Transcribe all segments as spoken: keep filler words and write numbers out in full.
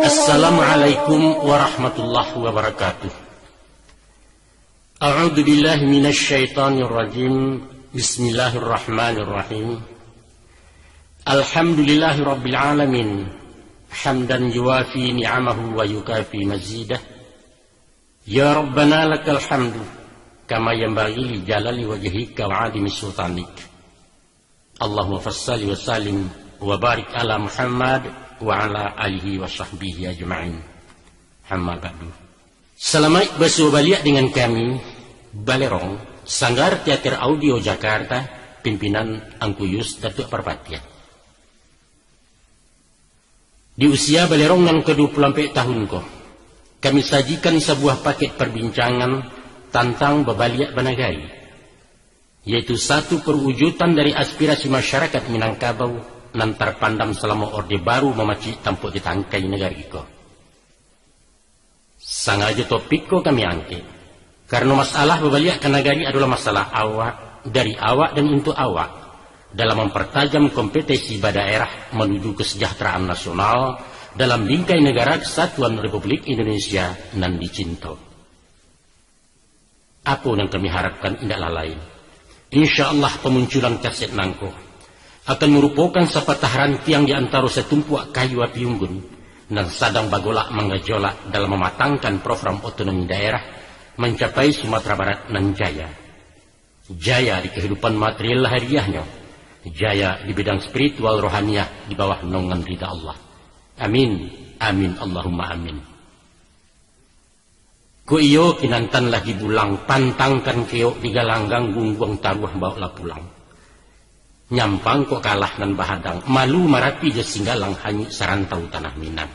Assalamualaikum warahmatullahi wabarakatuh. A'udzu billahi minasy syaithanir rajim. Bismillahirrahmanirrahim. Alhamdulillahi rabbil alamin. Hamdan yuwafi ni'amahu wa yukafi mazidah. Ya Rabbana lakal hamdu, kama yanbaghi li jalali wajhika wa 'azimi sultanik. Allahumma fassalli wa sallim wa barik ala Muhammad wa ala alihi wa sahbihi ajma'in. Amma ba'du. Salamaik basuo baliak dengan kami, Balerong, Sanggar Teater Audio Jakarta, pimpinan Angku Yus Datuak Parpatiah. Di usia Balerong nan ka dua puluh ampek tahun ko, kami sajikan sabuah paket parbincangan tantang babaliak banagari, yaitu satu perwujudan dari aspirasi masyarakat Minangkabau nan tarpandam salamo Orde Baru mamacik tampuak di tangkai nagari ko. Sangajo topik ko kami angkek, karano masalah babaliak ka nagari adolah masalah awak, dari awak dan untuak awak, dalam mampartajam kompetensi badaerah manuju kesejahteraan nasional dalam bingkai negara kesatuan Republik Indonesia nan dicinto. Apo nan kami harapkan indaklah lain. Insya Allah, pamunculan kaset nangko akan marupokan sapatah rantiang di antaro satumpuak kayu api unggun nan sadang bagolak manggajolak dalam mamatangkan program otonomi daerah mancapai Sumatera Barat nan jaya. Jaya di kahidupan material lahiriahnyo, jaya di bidang spiritual rohaniah di bawah naungan rida Allah. Amin, amin, Allahumma amin. Kok iyo, Kinantan lah dibulang, pantangkan keok digalanggang, gungguang taruah bawoklah pulang. Nyampang kok kalah nan bahadang, malu Marapi jo Singgalang, hanyuik sarantau tanah Minang.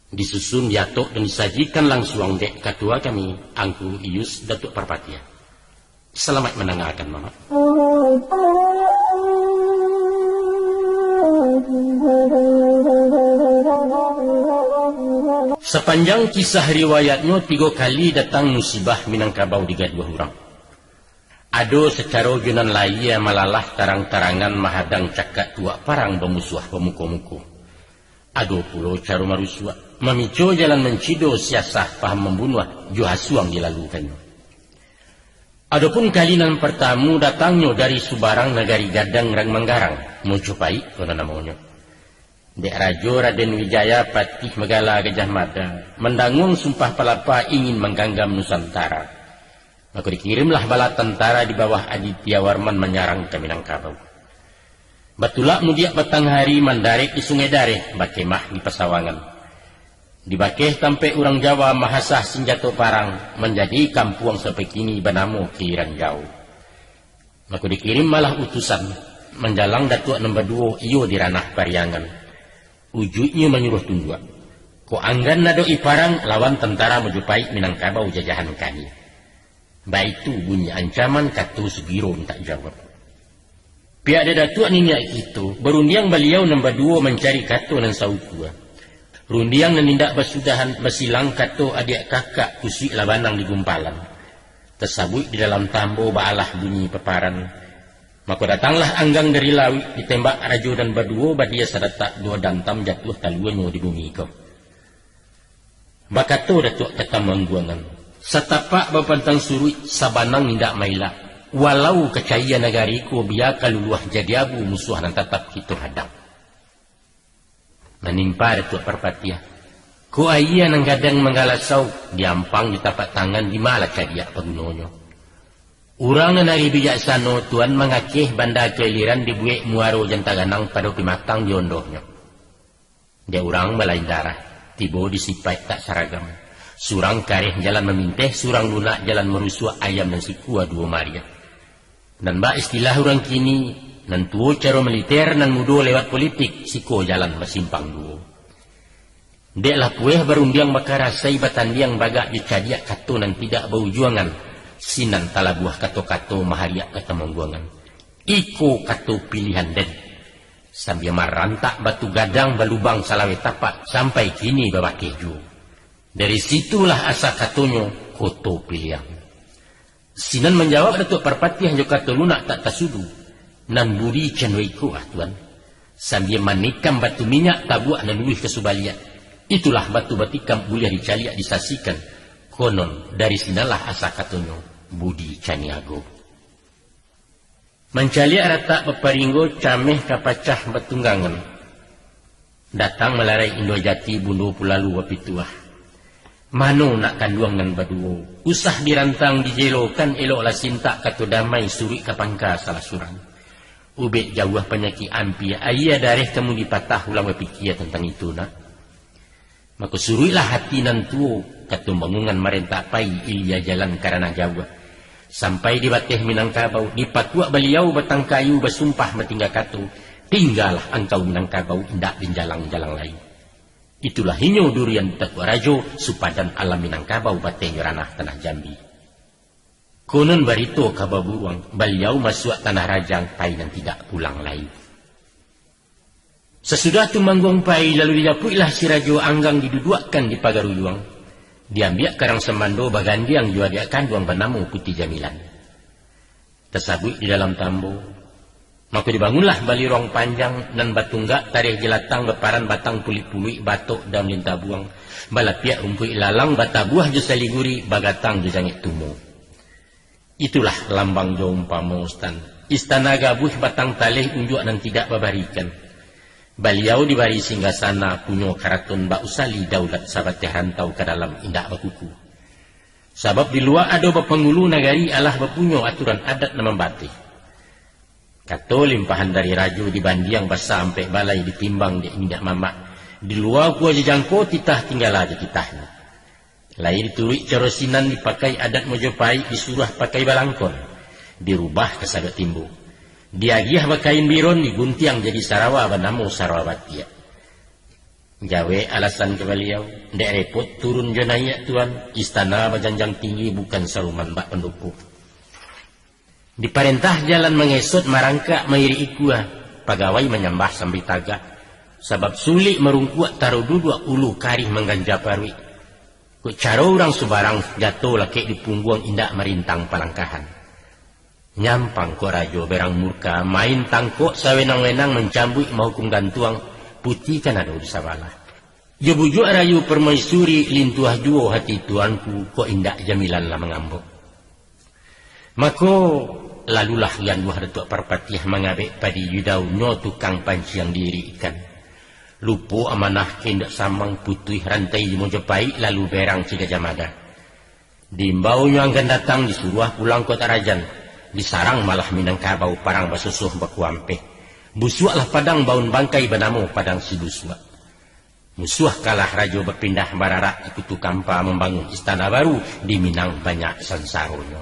Disusun, diatok, dan disajikan langsuang dek katua kami, Angku Iyus Datuak Parpatiah. Salamaik mandangakan, Mamak. Sapanjang kisah riwayatnyo, tigo kali datang musibah Minangkabau digaduah urang. Ado sacaro jo nan layie malalah tarang-tarangan mahadang cakak tuak parang bamusuah bamuko-muko. Ado pulo caro marusuak, mamico jalan mancido, siasah paham mambunuah, jo hasuang dilalukannyo. Adopun kali nan partamu datangnyo dari subarang nagari gadang rang manggarang, Mojopaik kono namonyo. Dek Rajo Raden Wijaya Patih Magala Gajah Mada, mandanguang sumpah palapa ingin mangganggam Nusantara. Mako dikirimlah bala tantara di bawah Aditya Warman manyarang ka Minangkabau. Batulak mudiak batang hari, mandarek di Sungai Dareh, bakemah di Pasawangan. Di Bakeh tampek urang Jawa mahasah sinjato parang, manjadi kampuang sampai kini banamo Kiranjau. Mako dikirim malah utusan, manjalang datuak nan baduo, iyo di Ranah Pariangan. Ujuiknyo manyuruah tunduak. Kok anggan ado iparang lawan tantara Mojopaik Minangkabau jajahan kami. Baitu bunyi ancaman, kato sugiro mintak jawab. Pihak dek datuak niniak kito, barundiang baliau nan baduo mancari kato nan saukua. Rundiang nan indak basudahan, basilang kato adiak kakak, kusuik lah banang di gumpalan. Tasabuik di dalam tambo, baalah bunyi paparan. Mako datanglah anggang dari lauik, ditembak rajo nan baduo, badia sadatak duo dantam, jatuah kaluanyo di bumi ko. Bakato Datuak Katamangguangan, "Satapak bapantang suruik, sabanang indak mailak. Walau ka cayia nagari ko, bia ka luluah jadi abu, musuah nan tatap kito hadang." Manimpa Datuak Parpatiah, "Ko ayie nan gadang manggalasau, diampang di tapak tangan, di ma lah cadiak pagunonyo? Urang nan ari bijaksano, tuan mangakeh banda kailiran, dibuek muaro jan taganang, pado pimatang diondohnyo." Dek urang balain darah, tibo di sipaik tak saragam. Surang kareh jalan maminteh, surang lunak jalan marusuak, ayam nan sikua duo mariak. Nan bak istilah urang kini, nan tuo caro militer, nan mudo lewat politik, siko jalan basimpang duo. Dek lah pueh barundiang, bakarasai batandiang, bagak jo cadiak kato nan tidak baujuangan, sinan talabuah kato-kato mahariak Katamangguangan. Iko kato pilihan den. Sambia marantak batu gadang balubang salaweh tapak, sampai kini babakeh juo. Dari situlah asa katonyo Koto Piliang. Sinan manjawab Datuak Parpatiah jo kato lunak tak tasudu, "Nan budi cando iko ah, Tuan." Sambia manikam batu minyak tabuak nan uluih ka subaliak. Itulah batu batikam buliah dicaliak disasikan. Konon dari sinanlah asa katonyo Budi Caniago. Mancaliak ratak baparinggo, cameh ka pacah batunggangan. Datang malarai Indo Jati, Bundo Pulalu bapituah. Mano nak kanduang nan baduo? Usah dirantang dijelokan, eloklah sintak kato damai, suruik ka pangka salah surang. Ubek jauah panyakik ampia, aia dareh kamu dipatah, ulang bapikia tantang itu nak. Mako suruiklah hati nan tuo, kato bangungan marentah pai, ilia jalan karana jauah. Sampai di bateh Minangkabau, dipakuak Baliau batang kayu, basumpah batingga kato, "Tinggalah angkau Minangkabau, indak den jalang-jalang lai." Itulah inyo durian di Takuak Rajo, supadan alam Minangkabau, bateh jo ranah tanah Jambi. Konon barito ka baburuang, Baliau masuak tanah Rajang, pai nan tidak pulang lai. Sasudah Tumangguang pai, lalu dijapuiklah si Rajo Anggang, diduduakkan di pagaruyuang, diambiak karang sambando, bagandiang jo adiak kanduang banamo Puti Jamilan. Tasabuik di dalam tambo, mako dibangunlah baliruang panjang nan batunggak tareh jelatang, baparan batang puluik-puluik, batok daun lintabuang, balapiak rumpuik lalang, batabuah jo saliguri, bagatang jo jangek tumo. Itulah lambang jo umpamo, Sutan. Istana gabuih batang taleh, unjuak nan tidak babarikan. Baliau dibari singgasana, punyo karaton bak usali, daulat sabateh rantau, ka dalam indak bakuku. Sabab di lua ado bapangulu nagari, alah bapunyo aturan adat nan mambateh. Kato limpahan dari rajo, dibandiang basa ampek balai, ditimbang dek minyak mamak. Di lua kuajo jangko, titah tinggala jo titahnyo. Lai dituruik caro sinan, dipakai adat Mojopahik, disuruah pakai balangkon, dirubah ka saruak timbo. Diagiah bakain biron, diguntiang jadi sarawa, banamo sarawa batiak. Jawek alasan ka Baliau, "Ndak repot turun jo naiak, Tuan. Istana bajanjang tinggi, bukan saruman bak pandopo." Diparentah jalan mangesot, marangkak mairik ikua, pagawai manyambah sambil tagak, sabab sulik marungkuak, taro duduak ulu, karih mangganja paruik. Kok caro urang subarang, jato lakek di pungguang, indak marintang palangkahan. Nyampang kok rajo berang murka, main tangkok sawenang-wenang, mancambuik mahukum gantuang, Puti kan ado di sabalah. Jo bujuak rayu parmaisuri, lintuah juo hati tuanku, kok indak Jamilan lah mangambok. Mako, lalulah ganuah Datuak Parpatiah mangabek padi, yudaunyo tukang panciang diirik ikan. Lupo amanah, ka indak samang, putuih rantai di Mojopahik, lalu berang si Gajah Mada. Diimbaunyo anggan datang, disuruah pulang kota rajan, disarang malah Minangkabau, parang basosoh bakuampeh. Busuaklah padang baun bangkai, banamo Padang Sibusuak. Musuah kalah, rajo bapindah bararak, di Kutu Kampa mambangun istana baru, di Minang banyak sansaronyo.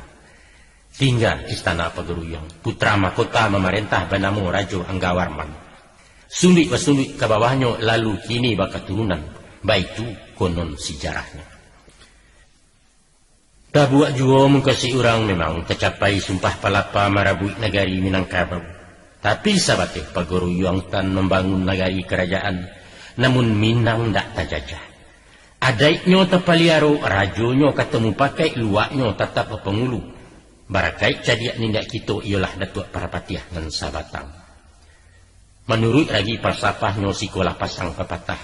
Tingga istana pagaruyuang, putra mahkota mamarentah, banamo Rajo Anggawarman. Sunduik basunduik ka bawahnyo, lalu kini bakaturunan, baitu konon sijarahnyo. Tabuak juo mukasuik urang, memang tacapai sumpah palapa marabuik nagari Minangkabau. Tapi sabateh pagaruyuang tan mambangun nagari karajaan, namun Minang ndak tajajah. Adaiknyo tapaliaro, rajonyo ka tamupakai, luaknyo tatap bapangulu. Barakaik cadiak niniak kito iyolah Datuak Parpatiah nan sabatang. Manuruik ragi palsapahnyo, sikolah pasang papatah.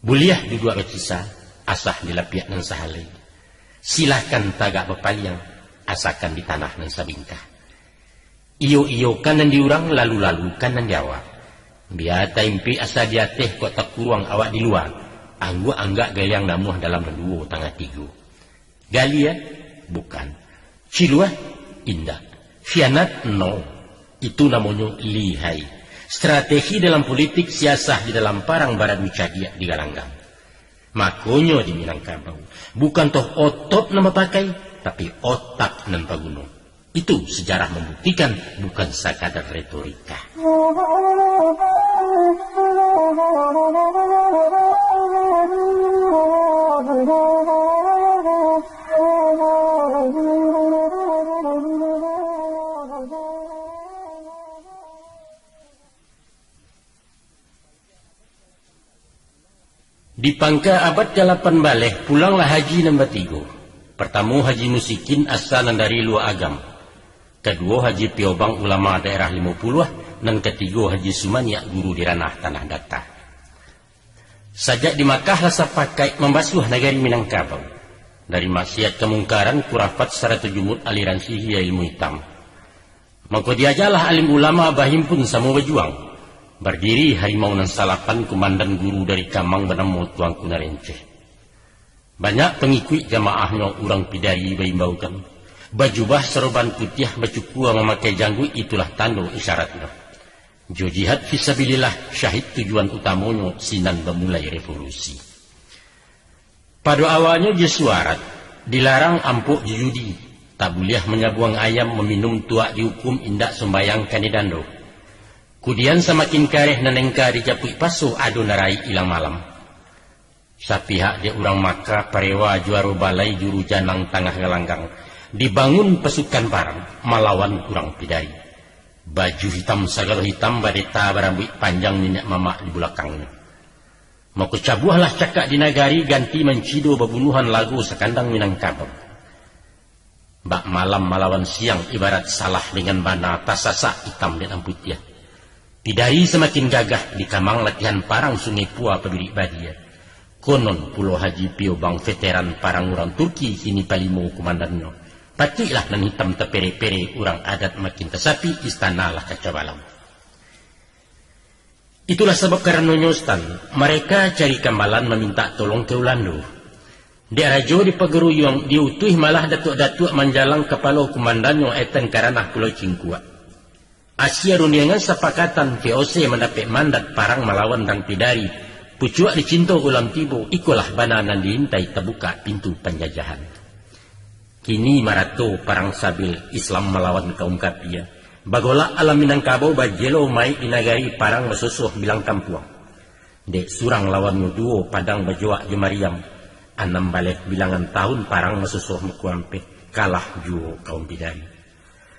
Buliah duduak bakisa, asah di lapiak nan sahalai. Silahkan tagak bapaliang, asakan di tanah nan sabingkah. Iyo-iyokan nan di urang, lalu-lalukan nan di awak. Bia taimpik asa di ateh, kok takuruang awak di lua. Angguak-anggak galiang namuah, dalam nan duo tangah tigo. Galia? Bukan. Ciluah? Indak. Khianat? No. Itu namonyo lihai. Strategi dalam politik, siasah di dalam parang, baradu cadiak di galanggang. Makonyo di Minangkabau, bukan toh otot nan bapakai, tapi otak nan baguno. Itu sejarah membuktikan, bukan sakadar retorika. Di pangka abad kalapan baleh, pulanglah haji nan batigo. Partamo Haji Musikin asa nan dari Lua Agam. Kaduo Haji Piobang ulama daerah Limo Puluah, nan katigo Haji Sumaniak guru di ranah Tanah Data. Sajak di Makkah lah sapakaik mambasuah nagari Minangkabau. Dari maksiat kamungkaran, kurafat sarato jumuik aliran sihia ilmu itam. Mangko diajalah alim ulama bahimpun samo bajuang. Bardiri harimau nan salapan, kumandan guru dari Kamang banamo Tuanku Narenceh. Banyak pangikuik jamaahnyo urang Pidari baimbaukan. Bajubah saroban putiah, bacukua mamakai jangguik, itulah tando isyaratnyo. Jo jihad fisabilillah, syahid tujuan utamonyo, sinan bamulai revolusi. Pado awalnyo jo suarat, dilarang ampok jo judi, tak buliah manyabuang ayam, maminum tuak diukum, indak sumbayang kanai dando. Kudian samakin kareh nan engka dijapuik paso, ado narai ilang malam. Sapihak dek urang Makkah, parewa juaro balai, juru janang tangah galanggang, dibangun pasukan parang malawan urang Pidari. Baju hitam sagalo hitam, badeta barambuik panjang niniak mamak di bulakangnyo. Mako cabuahlah cakak di nagari, ganti mancido babunuhan, lago sakandang Minangkabau. Bak malam malawan siang, ibarat salah dengan bana, tasasak itam dengan putiah. Pidari samakin gagah, di Kamang latihan parang, Sungai Pua pabirik badia. Konon pulo Haji Piobang veteran parang urang Turki, kini palimo kumandannyo. Patiklah nan hitam tapere-pere, urang adat makin tasapik, istana lah kacau balau. Itulah sabab karanonyo, Sutan, mareka cari kambalan mamintak tolong ka Ulando. Dek rajo dipagaruyuang, diutuih malah datuak-datuak manjalang, kapalo kumandannyo Eten ka ranah Pulau Cingkuak. Asia rundiangan sapakatan V O C mandapek mandat parang malawan urang Pidari. Pucuak dicinto ulam tibo, ikolah bana nan diintai, tabukak pintu panjajahan. Kini marato parang sabil, Islam malawan kaum kapia. Bagolak alam Minangkabau, bajelo maik di nagari, parang basosoh bilang kampuang. Dek surang lawan duo, Padang bajoak jo Mariam. Anam baleh bilangan tahun, parang basosoh makuampeh, kalah juo kaum Pidari.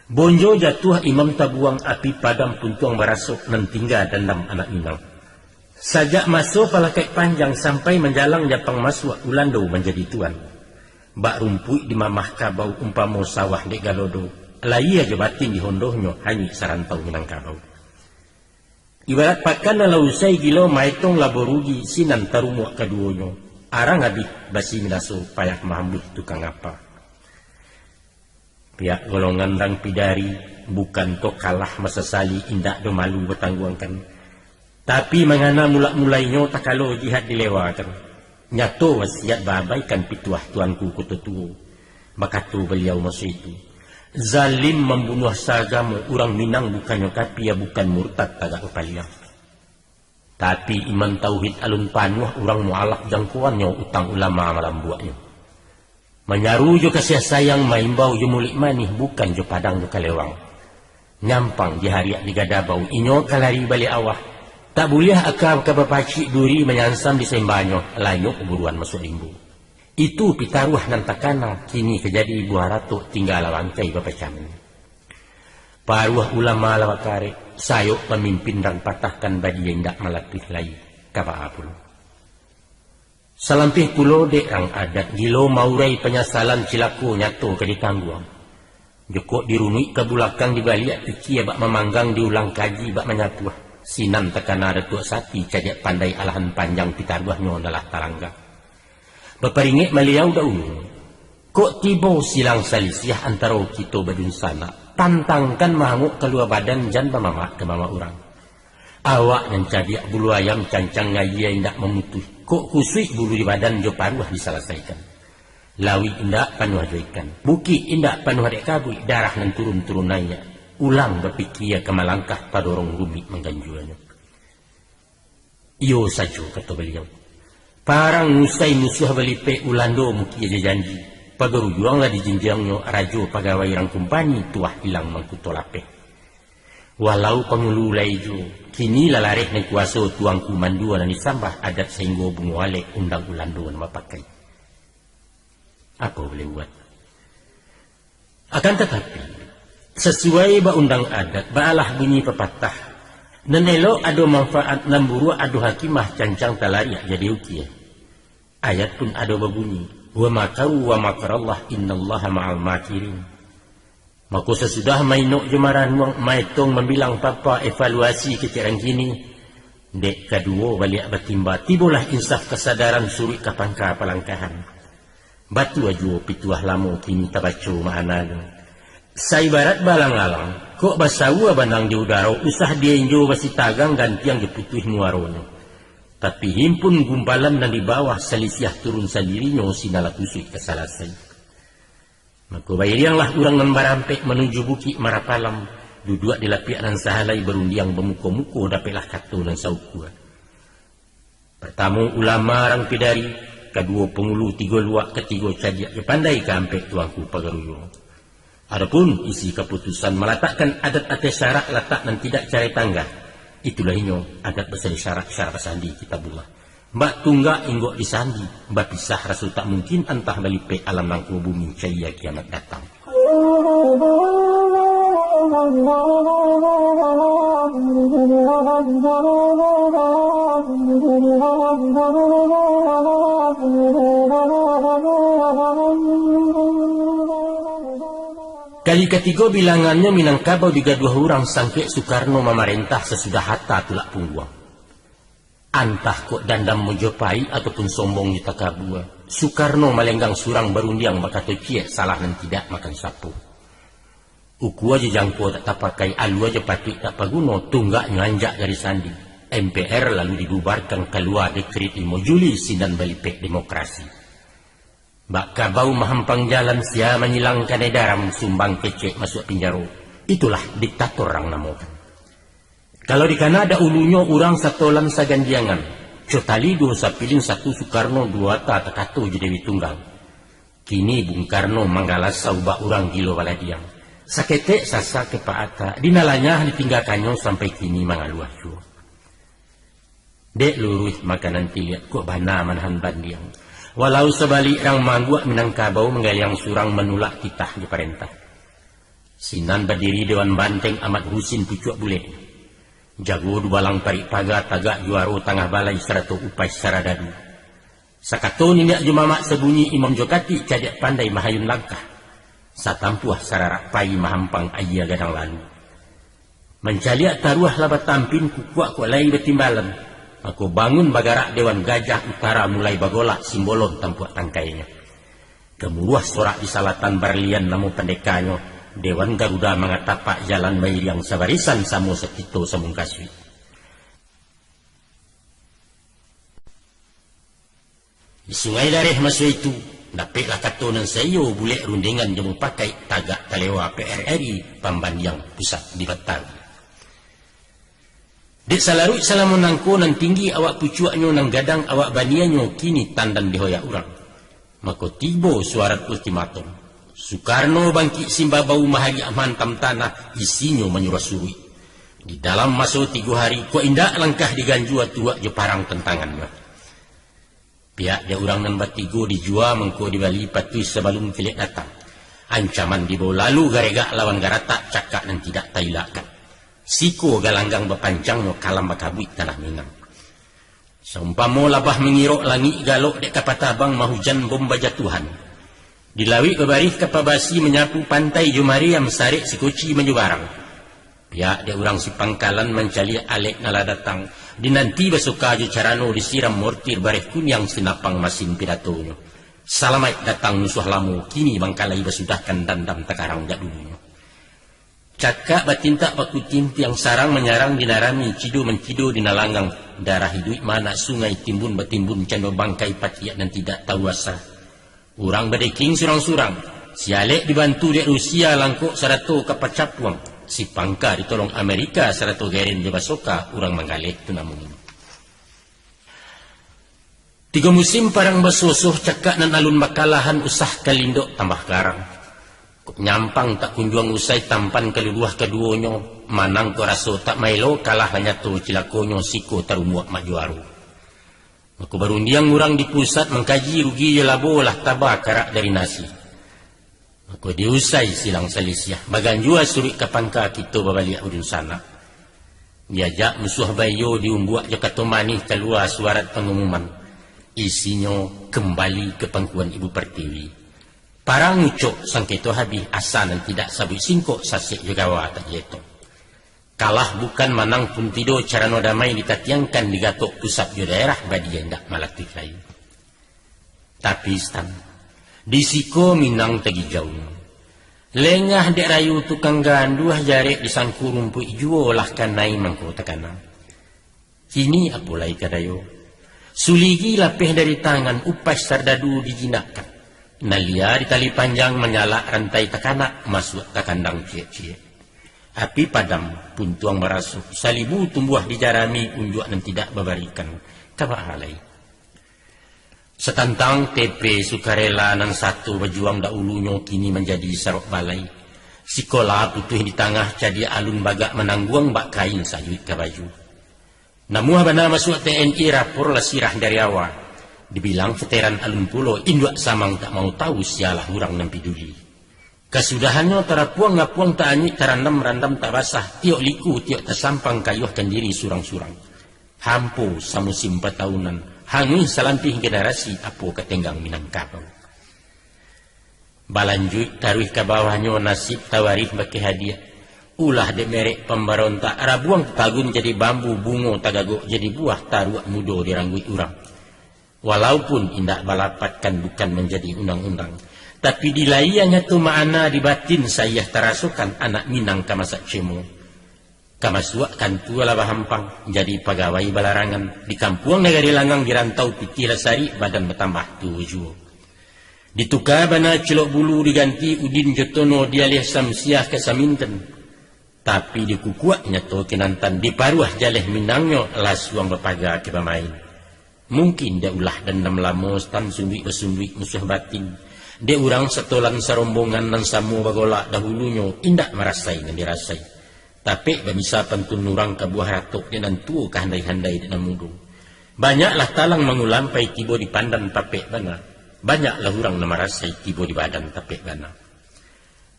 Bonjo jatuah imam tabuang, api padam puntuang barasok, nan tingga dandam anak Minang. Sajak maso Palakaik Panjang sampai manjalang Japang masuak, Ulando manjadi tuan. Bak rumpuik dimamah kabau, umpamo sawah dek galodo, layie jo batin dihondohnyo, hanyuik sarantau Minangkabau. Ibarat pakan nan lah usai gilo, maetong labo rugi, sinan tarumuak kaduonyo, arang abih basi minaso, payah maambuih tukang apa. Pihak golongan urang Pidari, bukan to kalah masasali, indak do malu batangguangkan. Tapi mangana mulak-mulainyo, takalo jihad dilewakan. Nyato wasiat baabaikan pituah Tuanku Koto Tuo. Bakato baliau maso itu, "Zalim mambunuah saagamo, urang Minang bukannyo kapia, bukan murtad tagak bapaliang." Tapi iman tauhid alun panuah, urang mualaf jangkoannyo, utang ulama malambuaknyo. Manyaru jo kasiah sayang, maimbau jo muluik manih, bukan jo padang jo kalewang. Nyampang dihariak digadabau, inyo ka lari baliak awah. Tak buliah aka ka bapacik duri, manyansam di sembanyo, lanyok buruan masuak limbo. Itu pitaruah nan takana, kini ka jadi buah ratok, tingga lah bangkai bapacah manyia. Paruah ulama lah bakarek, sayok pamimpin urang patahkan, badia indak malapih lai, ka baa pulo. Salampih pulo dek urang adat, gilo maurai panyasalan, cilako nyato ka ditangguang. Jokok dirunuik ka bulakang, dibaliak pikia bak mamanggang, diulang kaji bak manyapuah. Sinan takana Datuak Sati, cadiak pandai alahan panjang, pitaruahnyo nan lah talangga. Baparingek baliau daulu, kok tibo silang salisiah antaro kito badunsanak, tantangkan mahangok kalua badan, jan bamamak ka mamak urang. Awak nan cadiak bulu ayam, cancang ngayie indak mamutuih, kok kusuik bulu di badan jo paruah disalasaikan. Lauik indak panuah jo ikan, bukik indak panuah dek kabuik, darah nan turun-turun naiak, ulang bapikia ka malangkah, padorong rumik mangganjuanyo. Iyo sajo, kato baliau. Parang usai musuah balipek, Ulando mukia jo janji. Pagarujuang lah dijinjiangnyo, rajo pagawai urang kumpani, tuah ilang mangkuto lapeh. Walau pangulu lai juo, kini lah lareh nan kuaso, tuangku mandua nan disambah, adat sainggo bungo alek, undang Ulando nan bapakai. Apo buliah buat? Akan tatapi, sasuai ba undang adat, baalah bunyi papatah, nan elok ado manfaat, nan buruak ado hakimah, cancang talariak jadi ukia. Ayat pun ado babunyi, "Wa makaru wa makarallah, innallaha ma'al makirin." Mako sasudah mainok jo maranuang, maetong mambilang papa evaluasi kecek rang kini, dek kaduo baliak batimba, tibolah insaf kasadaran suruik ka pangka palangkahan. Batua juo pituah lamo kini tabaco ma'ananyo. Saibarat balang-alang, kok basaua banang di udaro, usah dienjo basitagang gantiang jo putuih muaronyo. Tapi himpun gumpalan nan di bawah, salisiah turun sandirinyo, sinan lah kusuik ka salasai. Mako bairianglah urang nan barampek manuju Bukik Marapalam, duduak di lapiak nan sahalai, barundiang bamuko-muko, dapeklah kato nan saukua. Partamo ulama rang Pidari, kaduo pangulu tigo luak, katigo cadiak jo pandai, kaampek tuangku pagaruyuang. Adopun isi kaputusan malatakkan adat ateh syarak, latak nan tidak carai tangga, itulah inyo adat basandi syarak, syarak basandi Kitabullah. Bak tunggak inggok disandi, bapisah raso tak mungkin, antah balipek alam nangko, bumi cayia kiamat datang. Kali katigo bilangannyo Minangkabau digaduah urang, sangkek Sukarno mamarentah sasudah Hatta tulak pungguang. Antah kok dandam jo paik ataupun sombong jo takabua, Sukarno malenggang surang barundiang bakato ciek, salah nan tidak makan sapo. Ukua jo jangko tak tapakai, alua jo patuik tak paguno, tunggaknyo anjak dari sandi. M P R lalu dibubarkan, kalua dekrit limo Juli, sinan balipek demokrasi. Bak kabau mahampang jalan, sia manyilangkan edaram, sumbang kecek masuak pinjaro. Itulah diktator rang namokan. Kalau dikana daulunyo urang satolan sagandiangan, co tali duo sapilin, satu Sukarno, duo Hatta takato jo Dewi Tunggal. Kini Bung Karno manggalasau bak urang gilo baladiang. Saketek sasa kepaata, dinalanyah ditinggakannyo, sampai kini mangaluah juo. Dek luruih makanan tiliak, kok bana manahan bandiang. Walau sabalik rang maangguak, Minangkabau manggaliang surang, manulak titah jo parentah. Sinan badiri Dewan Banteng Amat Husin pucuak bulek. Jago dubalang parik paga, tagak juaro tangah balai, sarato upai saradadu. Sakato niniak jo mamak sabunyi, imam jo katik cadiak pandai mahayun langkah. Satampuah sararak pai, mahampang ayie gadang lalu. Mancaliak taruah lah batampin, kukuak kok lai batimbalan. Mako bangun bagarak Dewan Gajah Utara, mulai bagolak Simbolon tampuak tangkainyo. Gamuruah sorak di salatan, barlian namo pandekanyo. Dewan Garuda mangatapak, jalan bairiang sabarisan, samo sakito samungkasuik. Di Sungai Dareh maso itu, dapeklah kato nan saiyo, bulek rundingan jo mupakaik, tagak talewa P R R I, pambandiang pusat di Batawi. Dek salaruik salamo nangko, nan tinggi awak pucuaknyo, nan gadang awak banianyo, kini tandan dihoyak urang. Mako tibo suarat ultimatum. Sukarno bangkik simbabau, mahariak mahantam tanah, isinyo manyuruah suruik. Di dalam maso tigo hari, kok indak langkah diganjua, tuak jo parang tantangannyo. Pihak dek urang nan batigo, dijua mangko dibali, patuih sabalun kilek datang. Ancaman dibao lalu, garegak lawan garatak, cakak nan tidak tailakkan. Siko galanggang bapanjangnyo, kalam bakabuik tanah Minang. Saumpamo labah mangirok, langik galok dek kapa tabang, mahujan bom bajatuhan. Di lauik babarih kapa basi, manyapu pantai jo mariam, sarek sikoci manjubarang. Pihak dek urang Sipangkalan, mancaliak alek nan lah datang, dinanti basoka jo carano, disiram mortir bareh kuniang, sinapang masin pidatonyo. Salamaik datang musuah lamo, kini bangkalai basudahkan, dandam takarang jak dulunyo. Cakak batintak bakutintiang, sarang manyarang dinarami, cido mancido dinalanggang, darah iduik maanak sungai, timbun batimbun cando bangkai, patiak nan tidak tahu asa. Urang badeking surang-surang, si alek dibantu dek Rusia, langkok sarato kapa capuang, Sipangka ditolong Amerika, sarato geren jo basoka, urang manggaleh tu namonyo. Tigo musim parang basosoh, cakak nan alun bakalahan, usah kalindok tambah garang. Kok nyampang tak kunjuang usai, tampan kaluluah kaduonyo, manang kok raso tak maelo, kalah lah nyato cilakonyo, siko tarumuak mak juaro. Mako barundiang urang di pusat, mangkaji rugi jo labo, lah taba karak dari nasi. Mako diusai silang salisiah, baganjua suruik ka pangka, kito babaliak ujung sanak. Diajak musuah baiyo, diumbuak jo kato manih, kalua suarat pangumuman. Isinyo, Kembali ka pangkuan Ibu Pertiwi. Parang ucok sangketo habih, asa nan tidak sabuik singkok, sasek jo gawa tak jatuah. Kalah bukan manang pun tido, carano damai ditatiangkan, digatok pusat jo daerah, badia indak malatuih layu. Tapi Stan, di siko Minang tagijau. Lengah dek rayu tukang ganduah, jarek di sangku rumpuik juo, lah kanai mangko takana. Kini apo lai ka dayo? Suligi lapeh dari tangan, upas sardadu dijinakkan. Nalia di tali panjang, manyalak rantai takanak, masuak ka kandang ciek-ciek. Api padam, puntuang marasuk, salibu tumbuah di jarami, unjuak nan tidak babarikan. Ka baa lai? Satantang T P sukarela nan sato bajuang dahulunyo, kini manjadi sarok balai. Sikola putuih di tangah, cadiak alun bagak manangguang, bak kain sajuik ka baju. Namuah bana masuak T N I, rapor lah sirah dari awa. Dibilang veteran alun pulo, induak samang tak mau tahu, sialah urang nan piduli. Kasudahannyo tarapuang-apuang, taanyuik tarandam-randam tak basah, tiok liku tiok tasampang, kayuah kandiri surang-surang. Hampo samusim patahunan, hanguih salampih generasi, apo ka tenggang Minangkabau. Balanjuik taruih ka bawahnyo, nasib tawarih bakeh hadiah. Ulah dek merek pambarontak, rabuang tagun jadi bambu, bungo tagagok jadi buah, taruak mudo dirangguik urang. Walaupun indak balapatkan, bukan manjadi undang-undang, tapi di lahia nyato ma'ana, di batin sayah tarasokan, anak Minang ka masak cemo. Ka masuak kantua lah bahampang, jadi pagawai balarangan, di kampuang nagari langang, di rantau pitih lah sarik, badan batambah tuo juo. Dituka bana cilok bulu, diganti udin jo tono, dialih samsiah ka saminten. Tapi dikukuak nyato kinantan, diparuah jaleh Minangnyo, lasuang bapaga ka bamain. Mungkin dek ulah dandam lamo, Stan, sunduik-basunduik musuah batin. Dek urang satolan sarombongan, nan samo bagolak dahulunyo, indak marasai nan dirasai. Tapek bamisa pantun urang, kabuah ratok dek nan tuo, kahandai-handai dek nan mudo. Banyaklah talang mangulampai, tibo di pandan tapek bana. Banyaklah urang nan marasai, tibo di badan tapek bana.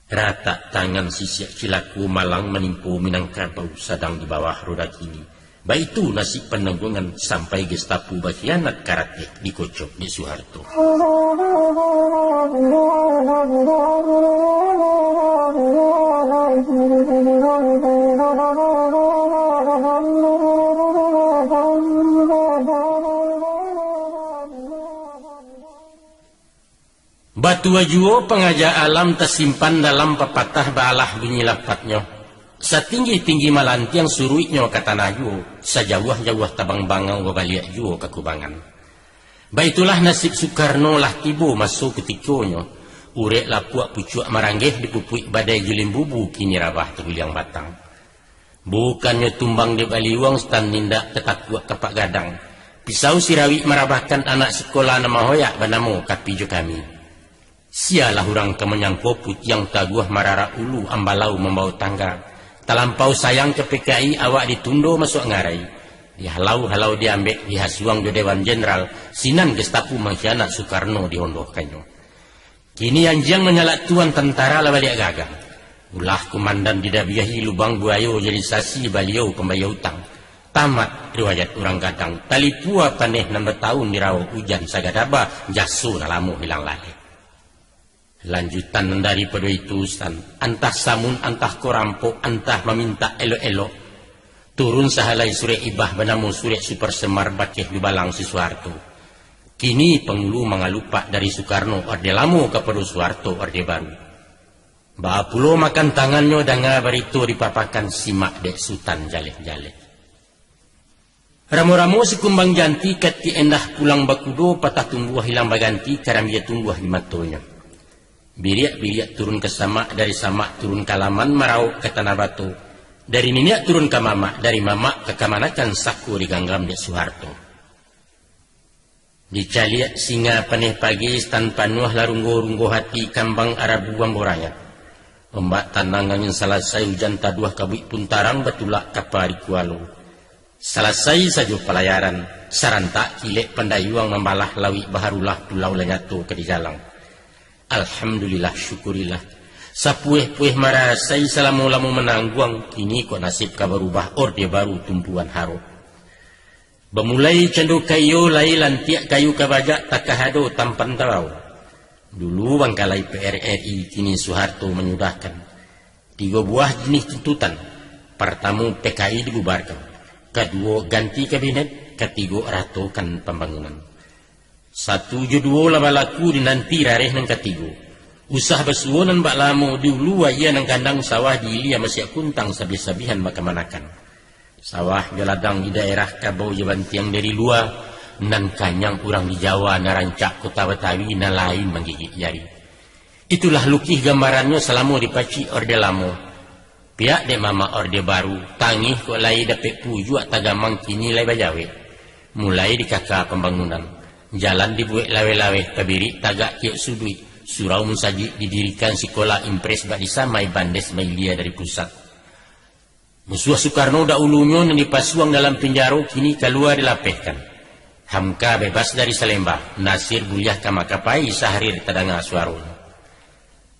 Ratak tangan sisiak cilako, malang manimpo Minangkabau, sadang di bawah roda kini. Baitu nasib panangguangan, sampai Gestapo bakhianat, karateh dikocok dek Suharto. Batua juo pangaja alam, tasimpan dalam papatah, baalah bunyi lapatnyo. Satinggi-tinggi malantiang, suruiknyo ka tanah juo, sajauah-jauah tabang bangau, babaliak juo ka kubangan. Baitulah nasib Sukarno, lah tibo maso kutikonyo. Urek lapuak pucuak maranggeh, dipupuik badai jo limbubu, kini rabah taguliang batang. Bukannyo tumbang dek baliuang, Stan, indak tatakuak kapak gadang. Pisau sirawik marabahkan, anak sikola nan mahoyak, banamo Kapi jo Kami. Sialah urang ka manyangko, putiang taguah mararak ulu, ambalau mambawa tangga. Talampau sayang ka P K I, awak ditundo masuak ngarai. Dihalau-halau diambek, dihasuang jo Dewan Jenderal, sinan Gestapo mangkhianat, Sukarno dihondohkannyo. Kini anjiang manyalak tuan, tantara lah baliak gagang. Ulah komandan didabiahi, lubang buayo jadi sasi, baliau pambayia utang. Tamat riwayat urang gadang, talipua paneh nan batahun, dirawok ujan sagadaba, jaso nan lamo hilang laleh. Lanjutan nan daripado itu, Stan, antah samun, antah ko rampok, antah mamintak elok-elok. Turun sahalai surek ibah, banamo surek Super Semar, bakeh dubalang si Suharto. Kini pangulu mangalupak, dari Sukarno Orde Lamo kapado Suharto Orde Baru. Baa pulo makan tangannyo, danga barito dipapakan, simak dek Sutan jaleh-jaleh. Ramo-ramo si kumbang janti, katik endah pulang bakudo, patah tumbuah hilang baganti, karambia tumbuah di matonyo. Biriak-biriak turun ka samak, dari samak turun ka laman, marawok ka tanah bato. Dari niniak turun ka mamak, dari mamak ka kamanakan, sako diganggam dek Suharto. Dicaliak singa paneh pagi, Stan, panuah lah runggo-runggo hati, kambang arabu ambo rayat. Ombak tanang angin salasai, ujan taduah kabuik pun tarang, batulak kapa di kualo. Salasai sajo palayaran, sarantak kilek pandayuang, mambalah lauik baharulah, pulau lah nyato ka dijalang. Alhamdulillah, syukurilah. Sapueh-pueh marasai, salamo-lamo manangguang, kini kok nasib ka barubah, Orde Baru tumpuan harok. Bamulai cando kaiyo lai lantiak kayu kabajak takah ado tampan tabao. Dulu bangkalai P R R I, kini Soeharto manyudahkan. Tigo buah jinih tuntutan. Partamo, P K I dibubarkan. Kaduo, ganti kabinet. Katigo, ratokan pambangunan. Satu jo duo lah balaku dinanti rareh nan katigo. Usah basuo nan bak lamo, di ulu aia nan kandang sawah diilia masiak kuntang sabih-sabihan makamanakan. Sawah jo ladang di daerah kabau jo bantiang dari lua, nan kanyang urang di Jawa, nan rancak kota Batawi, nan lain manggigik jari. Itulah lukih gambarannyo salamo dipacik Orde Lamo. Piak dek mamak Orde Baru, tangih kok lai dapek pujuak tagamang kini lai bajawek. Mulai dikaka pambangunan. Jalan dibuek laweh-laweh, tabirik tagak tiok suduik, surau musajik didirikan, sikola impres bak disamai bandes mailia dari pusat. Musuah Sukarno dahulunyo nan dipasuang dalam pinjaro kini kalua dilapehkan. Hamka bebas dari Salemba, Nasir buliah ka Makapai, Sahrir tadanga suaronyo.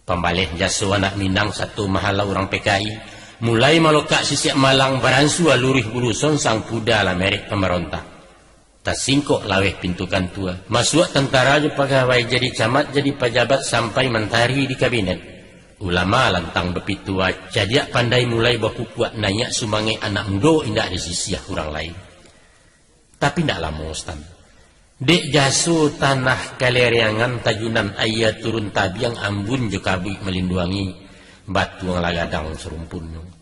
Pambaleh jaso anak Minang sato mahalau urang P K I, mulai malokak sisiak malang, baransua luruih bulu songsang, kuda lah merek pambarontak. Tasingkok laweh pintu kantua, masuak tantara jo pagawai, jadi camat, jadi pajabat, sampai mantari di kabinet. Ulama lantang bapitua, cadiak pandai mulai bakukuak, naiak sumangek anak mudo, indak disisiah urang lain. Tapi indak lamo, Stan. Dek jaso tanah kalereangan, tajunan aia turun tabiang, ambun jo kabuik malinduangi, batuang lah gadang sarumpunnyo.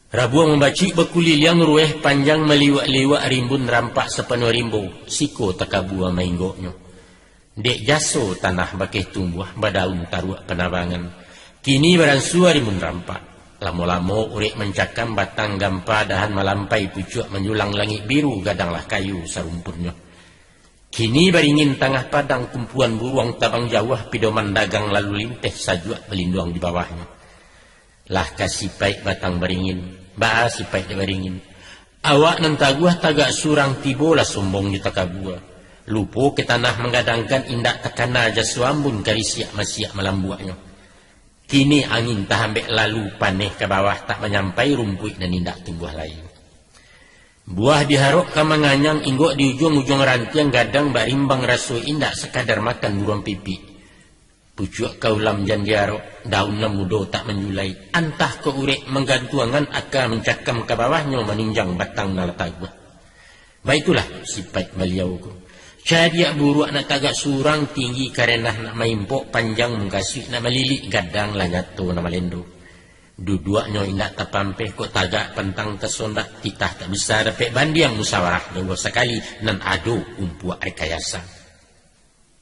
Rabuang mambacik bakuliliang, ruweh panjang maliwak-liwak, rimbun rampak sapanuah rimbo, siko takabua mainggoknyo. Dek jaso tanah bakeh tumbuah, badaun taruak panabangan, kini baransua rimbun rampak. Lamo-lamo urek mancakam, batang gampa dahan malampai, pucuak manjulang langik biru, gadang lah kayu sarumpunnyo. Kini baringin tangah padang, kumpuan buruang tabang jauah, pidoman dagang lalu linteh, sajuak balinduang di bawahnyo. Lah ka sipaik batang baringin, baa sipaik dek baringin. Awak nan taguah tagak surang, tibolah sombong jo takabua. Lupo ka tanah manggadangkan, indak takana jaso ambun, karisiak masiak malambuaknyo. Kini angin tahambek lalu, paneh ka bawah tak manyampai, rumpuik nan indak tumbuah lai. Buah diharok ka manganyang, inggok di ujuang-ujuang rantiang, gadang barimbang raso, indak sakadar makan buruang pipik. Pucuak ka ulam jan diarok, daun nan mudo tak manjulai, antah ka urek manggantuangan, aka mancakam ka bawahnyo, manunjang batang nan lah taguah. Baitulah sipaik baliau ko. Cadiak buruak nak tagak surang, tinggi karenah nak maimpok, panjang mungkasuik nak malilik, gadang lah nyato nak malendo. Duduaknyo indak tapampeh, kok tagak pantang tasondak, titah tak bisa dapek bandiang, musawarah jauah sakali, nan ado umpuak rekayasa.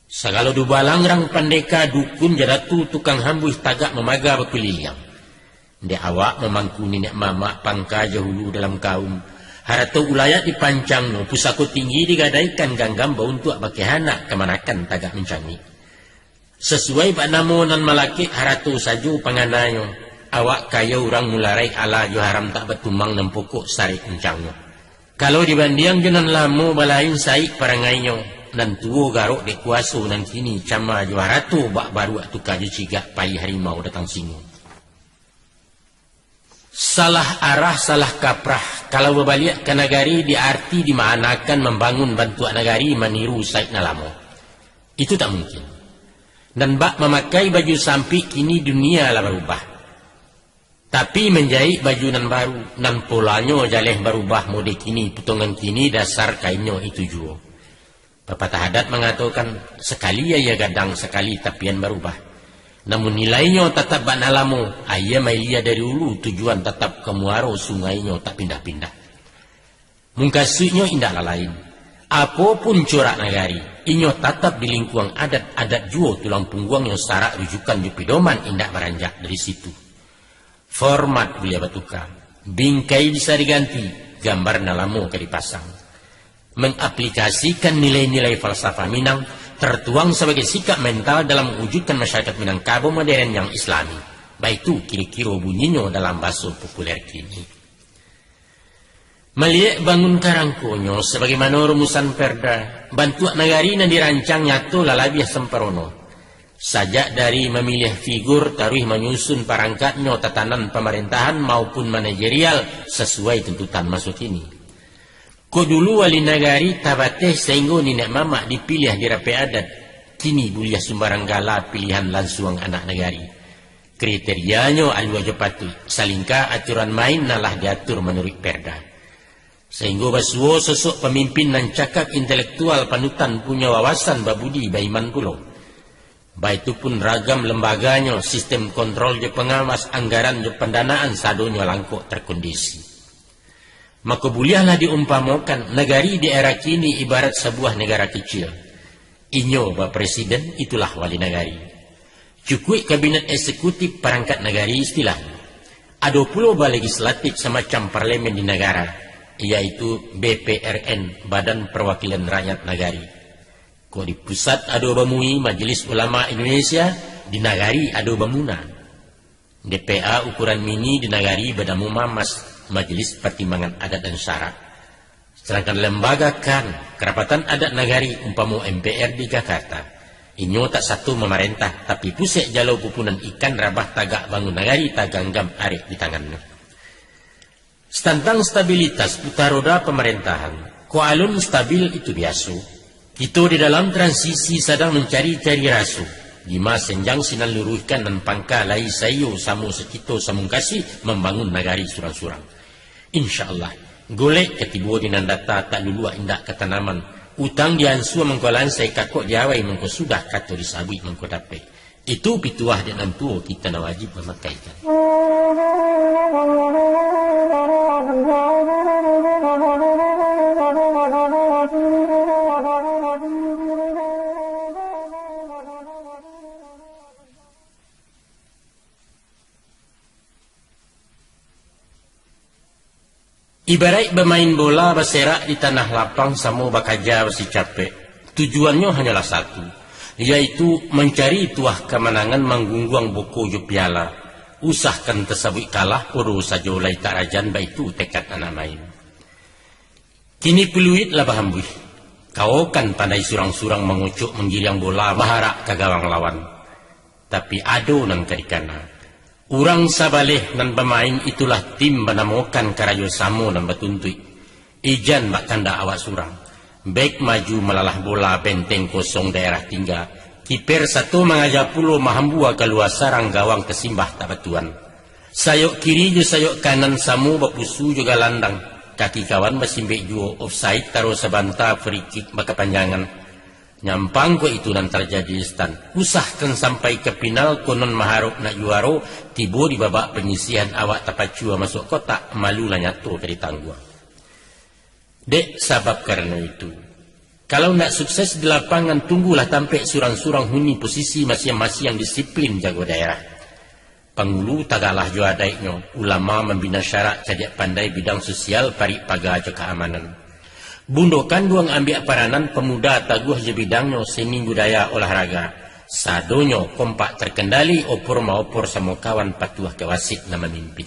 Sagalo dubalang rang pandeka, dukun jo datu tukang hambuih, tagak mamaga bakuliliang. Dek awak mamangku niniak mamak, pangka jo hulu dalam kaum. Harato ulayak dipancangnyo, pusako tinggi digadaikan, ganggam bauntuak bakeh anak, kamanakan tagak mancanguik. Sasuai bak namo nan malakek, harato sajo pangananyo. Awak kayo urang mularai, ala jo haram tak batumang, nan pokok sarek uncangnyo. Kalau dibandiang jo nan lamo, balain saik parangainyo, nan tuo garok dek kuaso, nan kini cama jo harato, bak baruak tuka jo cigak, pai harimau datang singo. Salah arah, salah kaprah, kalau babaliak ka nagari, di arti dimaanakan mambangun bantuak nagari maniru saik nan lamo. Itu tak mungkin. Nan bak mamakai baju sampik, kini dunia lah barubah. Tapi manjaik baju nan baru, nan polanyo jaleh barubah, mode kini, putongan kini, dasar kainnyo itu juo. Papatah adat mangatokan, sakali aia gadang, sakali tapian barubah. Namun nilainyo tatap bak nan lamo, aia mailia dari ulu, tujuan tatap ka muaro, sungainyo tak pindah-pindah. Mungkasuiknyo indaklah lain. Apo pun corak nagari, inyo tatap di lingkuang adat, adat juo tulang pungguangnyo, sarak rujukan jo pidoman, indak baranjak dari situ. Format buliah batuka, bingkai bisa diganti, gambar nan lamo ka dipasang. Mangaplikasikan nilai-nilai falsafah Minang, tertuang sabagai sikap mental dalam mawujudkan masyarakat Minangkabau modern yang islami. Baitu kiro-kiro bunyinyo dalam baso populer kini. Maliek bangun karangkonyo, sabagaimano rumusan perda, bantuak nagari nan dirancang nyato lah labiah samparono. Sajak dari mamiliah figur, taruih manyusun parangkatnyo, tatanan pamarentahan maupun manajerial sasuai tuntutan maso kini. Kok dulu wali nagari tabateh sainggo niniak mamak dipiliah di rapek adat, kini buliah sumbarang gala pilihan lansuang anak nagari. Kriterianyo alua jo patuik, salingka aturan main nan lah diatur manuruik perda. Sainggo basuo sosok pamimpin nan cakak intelektual panutan punyo wawasan babudi baiman pulo. Baitu pun ragam lembaganyo, sistem kontrol jo pangawas, anggaran jo pandanaan sadonyo langkok terkondisi. Mako buliahlah diumpamokan, nagari di era kini ibarat sabuah negara kecil. Inyo bapresiden, itulah wali nagari. Cukuik kabinet eksekutif parangkat nagari istilahnyo. Ado pulo balegislatif samacam parlemen di nagara, yaitu B P R N, Badan Perwakilan Rakyat Nagari. Kok di pusat ado bamui Majelis Ulama Indonesia, di nagari ado bamuna. D P A ukuran mini di nagari banamo MAMAS, Majelis Pertimbangan Adat dan Syarak. Sadangkan lembaga kan, Kerapatan Adat Nagari, umpamo M P R di Jakarta, inyo tak sato mamarentah, tapi pusek jalo pupunan ikan rabah tagak bangun nagari taganggam arek di tangannyo. Tantang stabilitas putar roda pamarentahan, kok alun stabil itu biaso. Kito di dalam transisi sadang mancari-cari raso, dima senjang sinan luruihkan nan pangka lai saiyo samo sakito samungkasi mambangun nagari surang-surang. Insya Allah, golek ka tibo di nan data tak luluak indak ka tanaman, utang di ansua mangko lansai kakok di awai mangko sudah kato disabuik mangko dapek. Itu pituah dek nan tuo, kito nan wajib mamakaikan. Ibaraik bamain bola baserak di tanah lapang samo bakaja basicapek, tujuannyo hanyolah satu, yaitu mancari tuah kamanangan manggungguang boko jo piala. Usahkan tasabuik kalah, podo sajo lai tak rajan, baitu tekad anak main. Kini peluit lah bahambuih. Kawokan pandai surang-surang mangocok manggiriang bola baharak ka gawang lawan. Tapi ado nan ka dikana. Urang sabaleh nan bamain itulah tim banamokan karajo samo nan batuntuik. Ijan bak kandak awak surang. Bek maju malalah bola benteng kosong daerah tingga. Kiper sato mangaja pulo mahambua kalua sarang gawang tasimbah tak batuan. Sayok kiri jo sayok kanan samo bapusu jo galandang. Kaki kawan basimbek juo, offside taro sabanta, free kick bakapanjangan. Nyampang ko itu nan tarjadi, Stan. Usahkan sampai ka pinal, konon maharok nak juaro, tibo di babak panyisihan awak tapacua masuak kotak, malu lah nyato ka ditangguang. Dek sabab karano itu, kalau nak sukses di lapangan, tunggulah tampek surang-surang huni posisi masiang-masiang disiplin jago daerah. Pangulu tagalah jo adaiknyo, ulama mambina syarak, cadiak pandai bidang sosial, parik paga jo kaamanan. Bundo kanduang ambiak paranan, pamuda taguah jo bidangnyo, seni budaya olahraga. Sadonyo kompak terkendali, opor maopor samo kawan, patuah ka wasit nan mamimpin.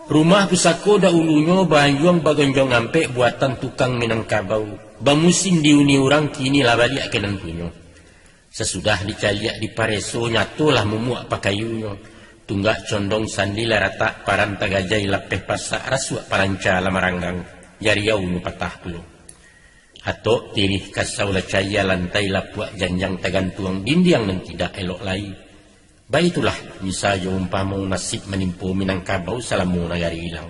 Rumah pusako daulunyo baanjuang bagonjong ampek buatan tukang Minangkabau, bamusim diuni urang, kini lah baliak ka nan punyo. Sasudah dicaliak dipareso, nyatolah mumuak pakayunyo. Tunggak condong sandi lah ratak, paran tagajai lapeh pasak, rasuak paranca lah maranggang, jariaunyo patah pulo. Atok tirih kasau lah caia, lantai lapuak janjang tagantuang, dindiang nan tidak elok lai. Baitulah, bisa jo umpamo nasib manimpo Minangkabau salamo nagari ilang.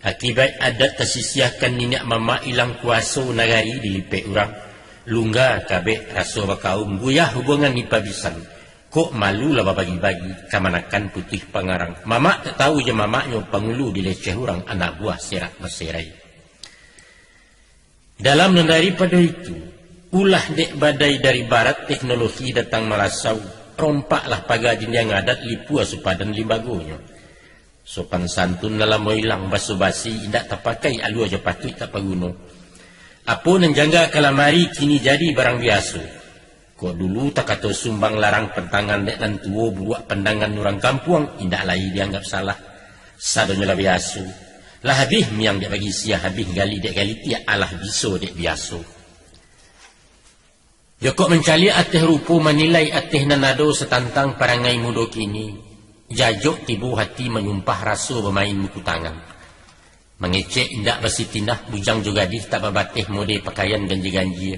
Akibat adat tasisiahkan niniak mamak, ilang kuaso nagari dilipek urang. Lungga kabek raso bakaum, guyah hubungan dipabisan. Kok malu lah babagi-bagi, kamanakan putuih pangarang. Mamak tak tahu jo mamaknyo, pangulu dileceh urang, anak buah serak baserai. Dalam nan daripado itu, ulah dek badai dari barat, teknologi datang malasau, rompaklah paga dindiang adat, lipua supadan limbagonyo. Sopan santun lah lamo ilang, baso-basi indak tapakai, alua jo patuik tak paguno. Apo nan jangga kalamari, kini jadi barang biaso. Kok dulu takato sumbang larang pantangan, dek nan tuo buruak pandangan urang kampuang, indak lai dianggap salah. Sadonyo lah biaso. Lah abih miang dek bagisia, abih gali dek galitiak, alah biso dek biaso. Jokok mancaliak ateh rupo, manilai ateh nan ado satantang parangai mudo kini, jajok tibo hati manyumpah raso bamain buku tangan. Mangecek indak basitinah, bujang jo gadih tak babateh, mode pakaian ganjia-ganjia.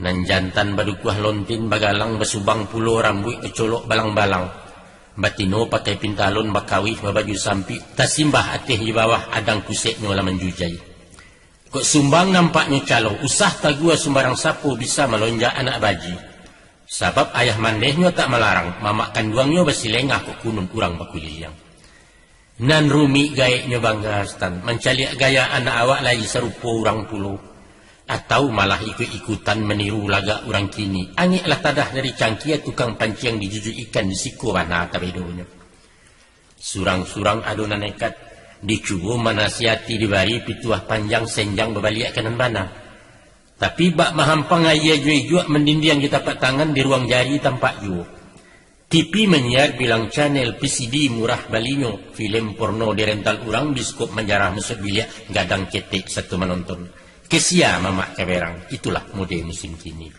Nan jantan badukuah lontin bagalang, basubang pulo rambuik bacolok balang-balang. Batino pakai pintalon bakawih babaju sampik, tasimbah ateh jo bawah, adang kuseknyo lah manjujai. Kok sumbang nampaknyo calo, usah tagua sumbarang sapo bisa malonjak anak baji. Sabab ayah mandehnyo tak malarang, mamak kanduangnyo basilengah kok kunun urang bakuliliang. Nan rumik gaeknyo bangga Sutan, mancaliak gaya anak awak lai sarupo urang pulo. Atau malah ikuik-ikutan maniru lagak urang kini, angeklah tadah dari cangkia tukang panciang dijujuik ikan di siko bana tabedonyo. Surang-surang ado nan nekat, dicubo manasihati, dibari pituah panjang, senjang babaliak ka nan bana. Tapi bak mahampang aia jo ijuak, mandindiang jo tapak tangan, di ruang jari tampak juo. T V manyiar bilang channel, V C D murah balinyo, filem porno dirental urang, biskop manjarah masuak biliak, gadang ketek sato manonton. Kesia mamak kaberang, itulah mode musim kini.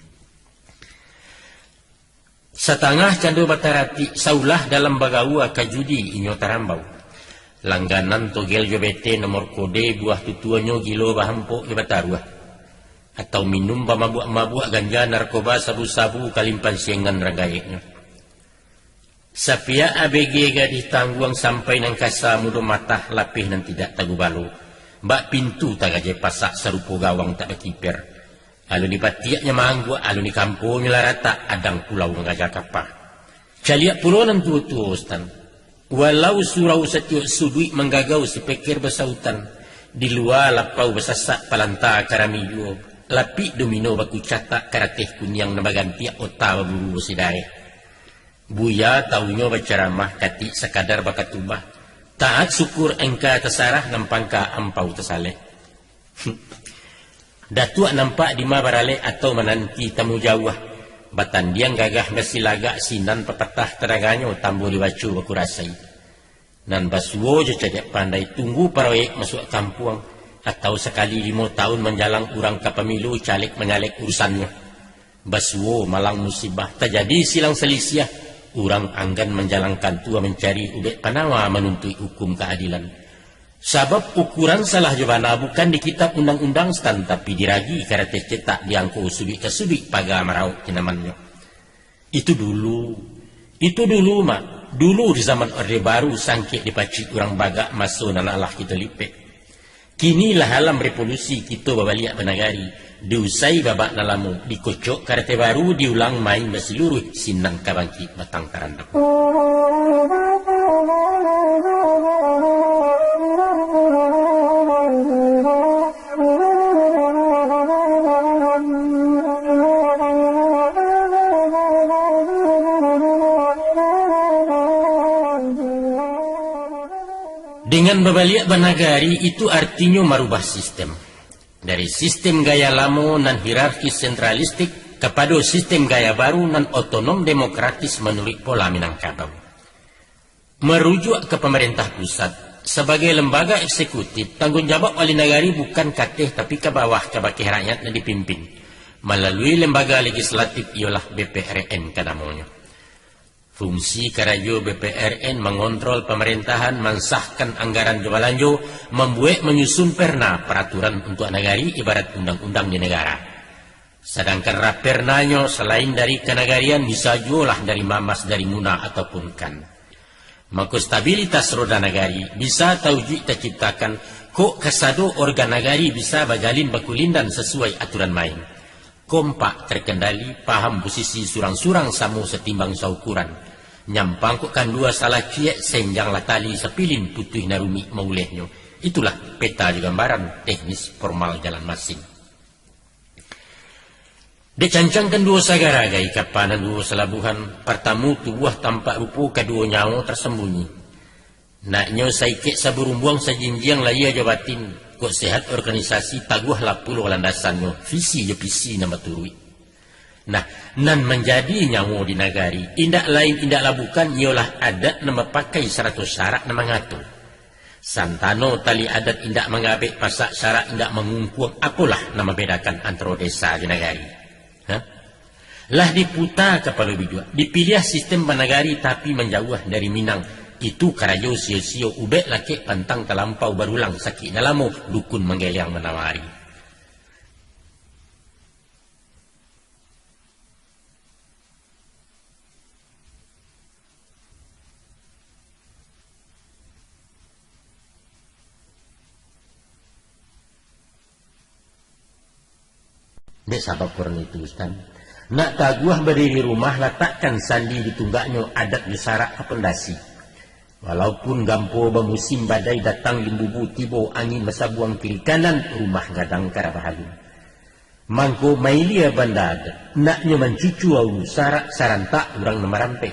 Satangah cando bataratik, saulah dalam bagaua, ka judi inyo tarambau. Langganan togel jo bete, nomor kode, buah tutuanyo, gilo bahampok jo bataruah. Atau minum bamabuak-mabuak, ganja, narkoba, sabu-sabu, kalimpan siangan rang gaeknyo. Sapiak A B G gadih tangguang, sampai nan kasa mudo matah, lapeh nan tidak tagubalo. Bak pintu tagajai pasak, sarupo gawang tak bakiper. Alun dipatiaknyo maangguak, alun dikamponyo lah ratak, adang pulau mangaja kapa. Caliak pulo nan tuo-tuo Sutan. Walau surau satiok suduik, manggagau sipeker basautan, di lua lapau basasak, palanta karami juo, lapik domino bakucatak, karateh kuniang nan bagantiak, ota baburu basidareh. Buya taunyo bacaramah, katik sakadar bakatubah, taat syukur angka tasarah, nan pangka ampau tasalek. Datuak nampak dima baralek, atau mananti tamu jauah, batandiang gagah basilagak, sinan papatah tadaganyo, tambo dibaco bakurasai. Nan basuo jo cadiak pandai, tunggu paroyek masuak kampuang, atau sakali limo taun manjalang, urang ka pamilu, caleg manyalek urusannyo. Basuo malang musibah, tajadi silang salisiah, urang anggan manjalang kantua, mancari ubek panawa, manuntuik hukum kaadilan. Sabab ukuran salah jo bana bukan di kitab undang-undang Sutan, tapi diragi karateh cetak, diangko suduik ka suduik paga marauk tinamannyo. Itu dulu. Itu dulu, Mak. Dulu di zaman Orde Baru, sangkek dipacik urang bagak, maso nan alah kito lipek. Kini lah alam revolusi, kito babaliak banagari. Diusai babak nan lamo, dikocok karateh baru, diulang main basiluruih, sinan ka bangkik batang tarandam. Dengan babaliak banagari, itu artinyo marubah sistem. Dari sistem gaya lamo nan hierarkis sentralistik, kapado sistem gaya baru nan otonom demokratis manuruik pola Minangkabau. Marujuak ka pamarentah pusat, sabagai lembaga eksekutif, tangguang jawab wali nagari bukan kateh, tapi ka bawah, kabakeh rakyat nan dipimpin. Malalui lembaga legislatif, iyolah B P R N ka namonyo. Fungsi karajo B P R N mangontrol pamarentahan, mansahkan anggaran jo balanjo, mambuek manyusun perna paraturan untuak nagari, ibarat undang-undang di nagara. Sadangkan rapernanyo salain dari kanagarian, bisa juolah dari Mamas, dari Muna, ataupun kan. Mako, stabilitas roda nagari bisa taujuik taciptakan, kok kasado organ nagari bisa bajalin bakulindan sasuai aturan main. Kompak terkendali, paham posisi surang-surang samo satimbang saukuran. Nyampang kok kandua salah ciek, senjanglah tali sapilin, putuih nan rumik maulehnyo. Itulah peta jo gambaran teknis formal jalan masin. Dek cancang kan duo sagaragai, kapa nan duo salabuhan, partamu tubuah tampak rupo, kaduo nyawo tasambunyi. Naknyo saikek saburumbuang, sajinjiang lahia jo batin, kok sehat organisasi, taguahlah pulo landasannyo, visi jo misi nan baturuik. Nah, nan manjadi nyawo di nagari, indak lain indaklah bukan, iyolah adat nan bapakai sarato syarak nan mangato. Santano tali adat indak mangabek, pasak syarak indak mangungkuang, apolah nan mambedakan antaro desa jo nagari? Hah? Lah diputa kapalo bijuak, dipiliah sistem banagari tapi manjauah dari Minang. Itu karajo sio-sio, ubek lakek pantang talampau barulang, sakik nan lamo, dukun manggeliang manawari. Dek sabab kurang itu, Ustaz, nak taguah badiri rumah, latakkan sandi di tunggaknyo, adat jo sarak ka pondasi. Walaupun gampo bamusim, badai datang limbubu tibo, angin basabuang kiri kanan, rumah gadang ka rabahalun. Mangko mailia banda adat, naknyo mancucu aulu, sarak sarantak urang nan marampek.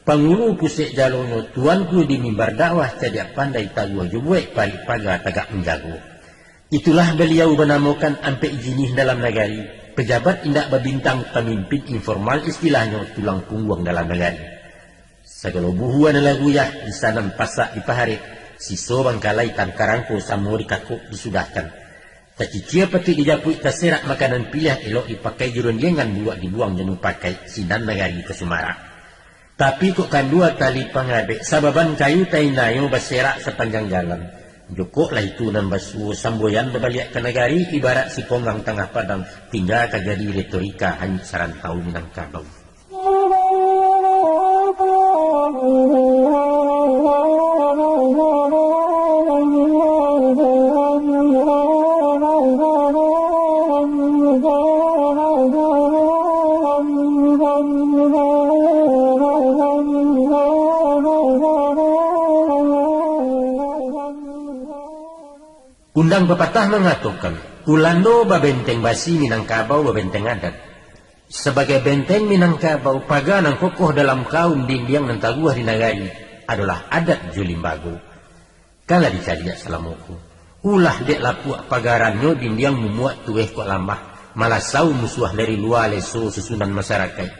Pangulu pusek jalonyo, tuanku di mimbar dakwah, cadiak pandai taguah jo buek, parik paga tagak manjago. Itulah baliau banamokan ampek jinih dalam nagari, pejabat indak babintang, pamimpin informal istilahnyo, tulang pungguang dalam nagari. Sagalo buhua nan lah guyah, disanan pasak dipaharek, siso bangkalai tangkarangko, samo dikakok disudahkan. Tacicia patuik dijapuik, taserak makanan piliah, elok dipakai jo rondiangan, buluak dibuang jan mupakaik, sinan nagari ka sumarak. Tapi kok kandua tali pangabek, sababan kayu tainayo baserak sapanjang jalan. Jokok lah itu nan basuo, samboyan babaliak ka nagari, ibarat siponggang tangah padang, tingga ka jadi retorika hanyuik sarantau Minangkabau. Undang papatah mangatokan, Ulando babenteng basi, Minangkabau babenteng adat. Sabagai benteng Minangkabau, paga nan kokoh dalam kaum, dindiang nan taguah di nagari, adolah adat jo limbago. Kan lah dicaliak salamo ko. Ulah dek lapuak pagarannyo, dindiang mumuak tueh kok lamah, malasau musuah dari lua, leso susunan masarakaik.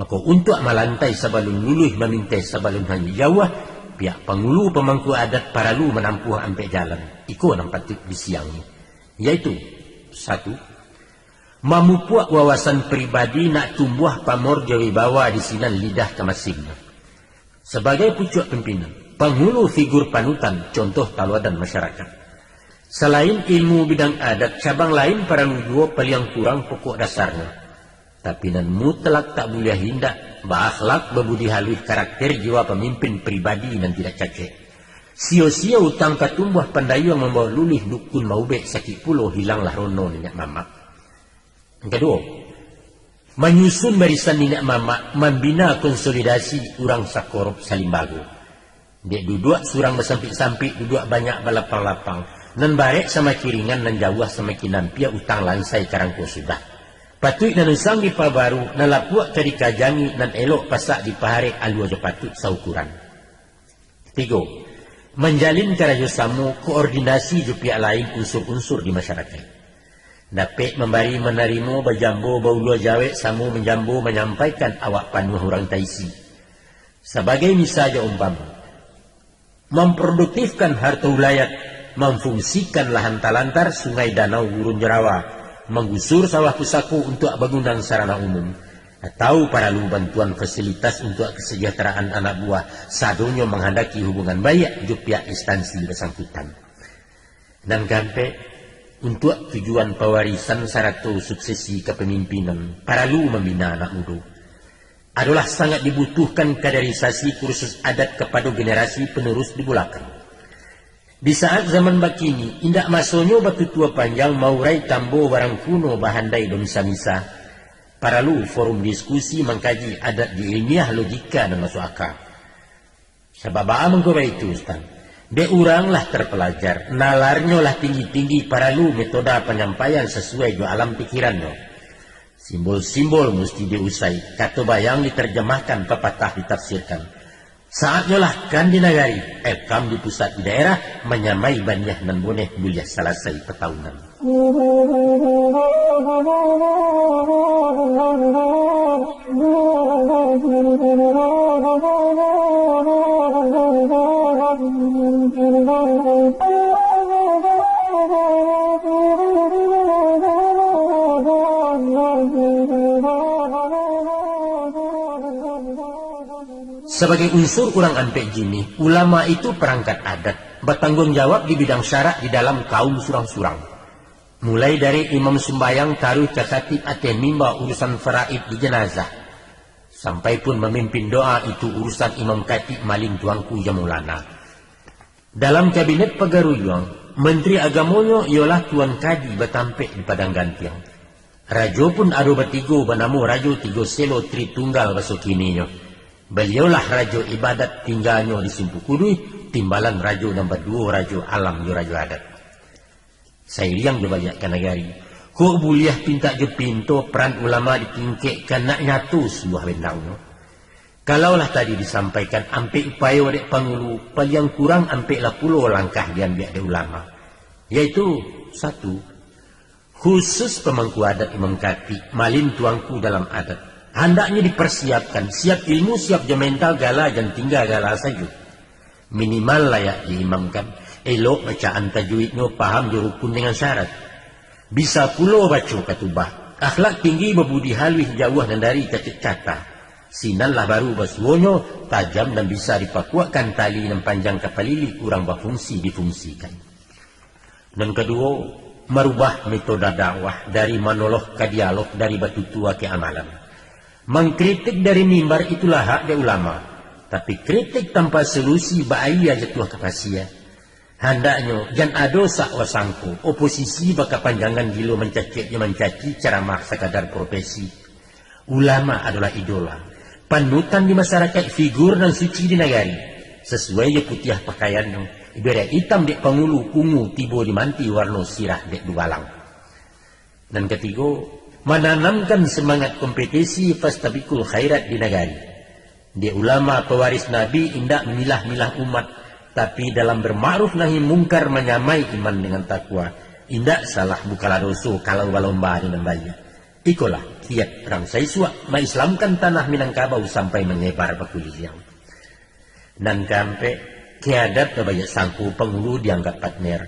Mako, untuak malantai sabalun luluih, mamintai sabalun hanyuik jauah, pihak pangulu pamangku adat paralu manampuah ampek jalan. Iko nan patuik disiangi, yaitu, satu, mamupuak wawasan pribadi, nak tumbuah pamor jo wibawa, di sinan lidah ka masingnyo. Sabagai pucuak pimpinan, pangulu figur panutan, contoh taladan masyarakat. Salain ilmu bidang adat, cabang lain paralu juo, paliang kurang pokok dasarnyo. Tapi nan mutlak tak buliah indak, baakhlak, babudi haluih, karakter jiwa pamimpin pribadi nan tidak cacek. Sio-sio utang ka tumbuah, pandayuang mambaok luluih, dukun maubek sakik pulo, hilanglah rono niniak mamak. Nan kaduo, manyusun barisan niniak mamak, mambina konsolidasi urang sakorop salimbago. Dek duduak surang basampik-sampik, duduak banyak balapang-lapang. Nan barek samakin ringan, nan jauah samakin ampia, utang lansai karangko sudah. Patuik nan usang dipabaru, nan lapuak ka dikajangi, nan elok pasak dipaharek, alua jo patuik saukuran. Tigo, manjalin karajo samo, koordinasi jo pihak lain, unsur-unsur di masyarakaik. Dapek mambari manarimo, bajambo baulua jawek, samo manjambo manyampaikan, awak panuah urang taisi. Sabagai misa jo umpamo, mamproduktifkan harto ulayat, mamfungsikan lahan talantar, sungai, danau, gurun jo rawa, manggusur sawah pusako untuak bangunan sarana umum, atau paralu bantuan fasilitas untuak kasajahteraan anak buah, sadonyo manghandaki hubungan baiak jo pihak instansi basangkutan. Nan kaampek, untuak tujuan pawarisan sarato suksesi kapamimpinan, paralu mambina anak mudo. Adolah sangat dibutuhkan kaderisasi kursus adat kapado generasi panarus di bulakang. Di saat zaman bakini, indak masonyo batutua panjang, maurai tambo barangkuno, bahandai bamisa-misa. Paralu forum diskusi, mangkaji adat jo ilmiah, logika nan masuak aka. Sabab baa mangko baitu, Ustaz? Dek urang lah tarpalajar, nalarnyo lah tinggi-tinggi, paralu metoda panyampaian sasuai jo alam pikirannyo. Simbol-simbol musti diusai, kato bayang diterjemahkan, papatah ditafsirkan. Saatnyo lah kan di nagari, eh, kam di pusat di daerah, manyamai baniah nan boneh, buliah salasai pataunan. Sabagai unsur urang ampek jinih, ulama itu perangkat adat, batangguang jawab di bidang syarak di dalam kaum surang-surang. Mulai dari imam sumbayang taruih ka khatib ateh mimba urusan faraid di janazah, sampai pun mamimpin doa itu urusan imam khatib malin tuanku jo maulana. Dalam kabinet pagaruyuang, menteri agamonyo iyolah Tuan Kadi batampek di Padang Gantiang. Rajo pun ado batigo banamo Rajo Tigo Selo Tritunggal baso kininyo. Baliaulah rajo ibadat tingganyo di Simpu Kuduih, timbalan rajo nan baduo, rajo alam jo rajo adat. Sairiang jo baliak ka nagari, kok buliah pintak jo pinto peran ulama ditingkekkan nak nyato suah bendangnyo. Kalau lah tadi disampaikan ampek upayo dek pangulu, paliang kurang ampek lah pulo langkah diambiak dek ulama, yaitu, satu, khusus pamangku adat imam khatib, malin tuanku dalam adat, handaknyo dipersiapkan siap ilmu, siap jo mental, gala jan tingga gala sajo. Minimal layak diimamkan, elok bacaan tajwidnyo, paham jo rukun dengan syarat. Bisa pulo baco katubah. Akhlak tinggi, babudi haluih, jauah nan dari cacek kata. Sinan lah baru basuonyo, tajam nan bisa dipakuakkan, tali nan panjang ka palilik, urang bafungsi difungsikan. Nan kaduo, marubah metoda dakwah dari monolog ka dialog, dari batutua ka amalan. Mangkritik dari mimbar itulah hak dek ulama, tapi kritik tanpa solusi bak aia jatuah ka pasia. Handaknyo jan ado sakwa sangko, oposisi bakapanjangan gilo mancacek jo mancaci, caramah sakadar profesi. Ulama adolah idola, panutan di masyarakaik, figur nan suci di nagari. Sasuai jo putiah pakaiannyo, ibaraik itam dek pangulu, ungu tibo di manti, warno sirah dek dubalang. Nan katigo, mananamkan semangat kompetisi fastabiqul khairat di nagari. Dek ulama pewaris Nabi indak milah-milah umat, tapi dalam bermakruf nahi mungkar manyamai iman dengan takwa. Indak salah, bukanlah doso kalau balomba di nan baiak. Ikolah kiat urang saisuak maislamkan tanah Minangkabau sampai manyebar bakuliliang. Nan kaampek, ke adat babaiak sangko, pangulu dianggap partner.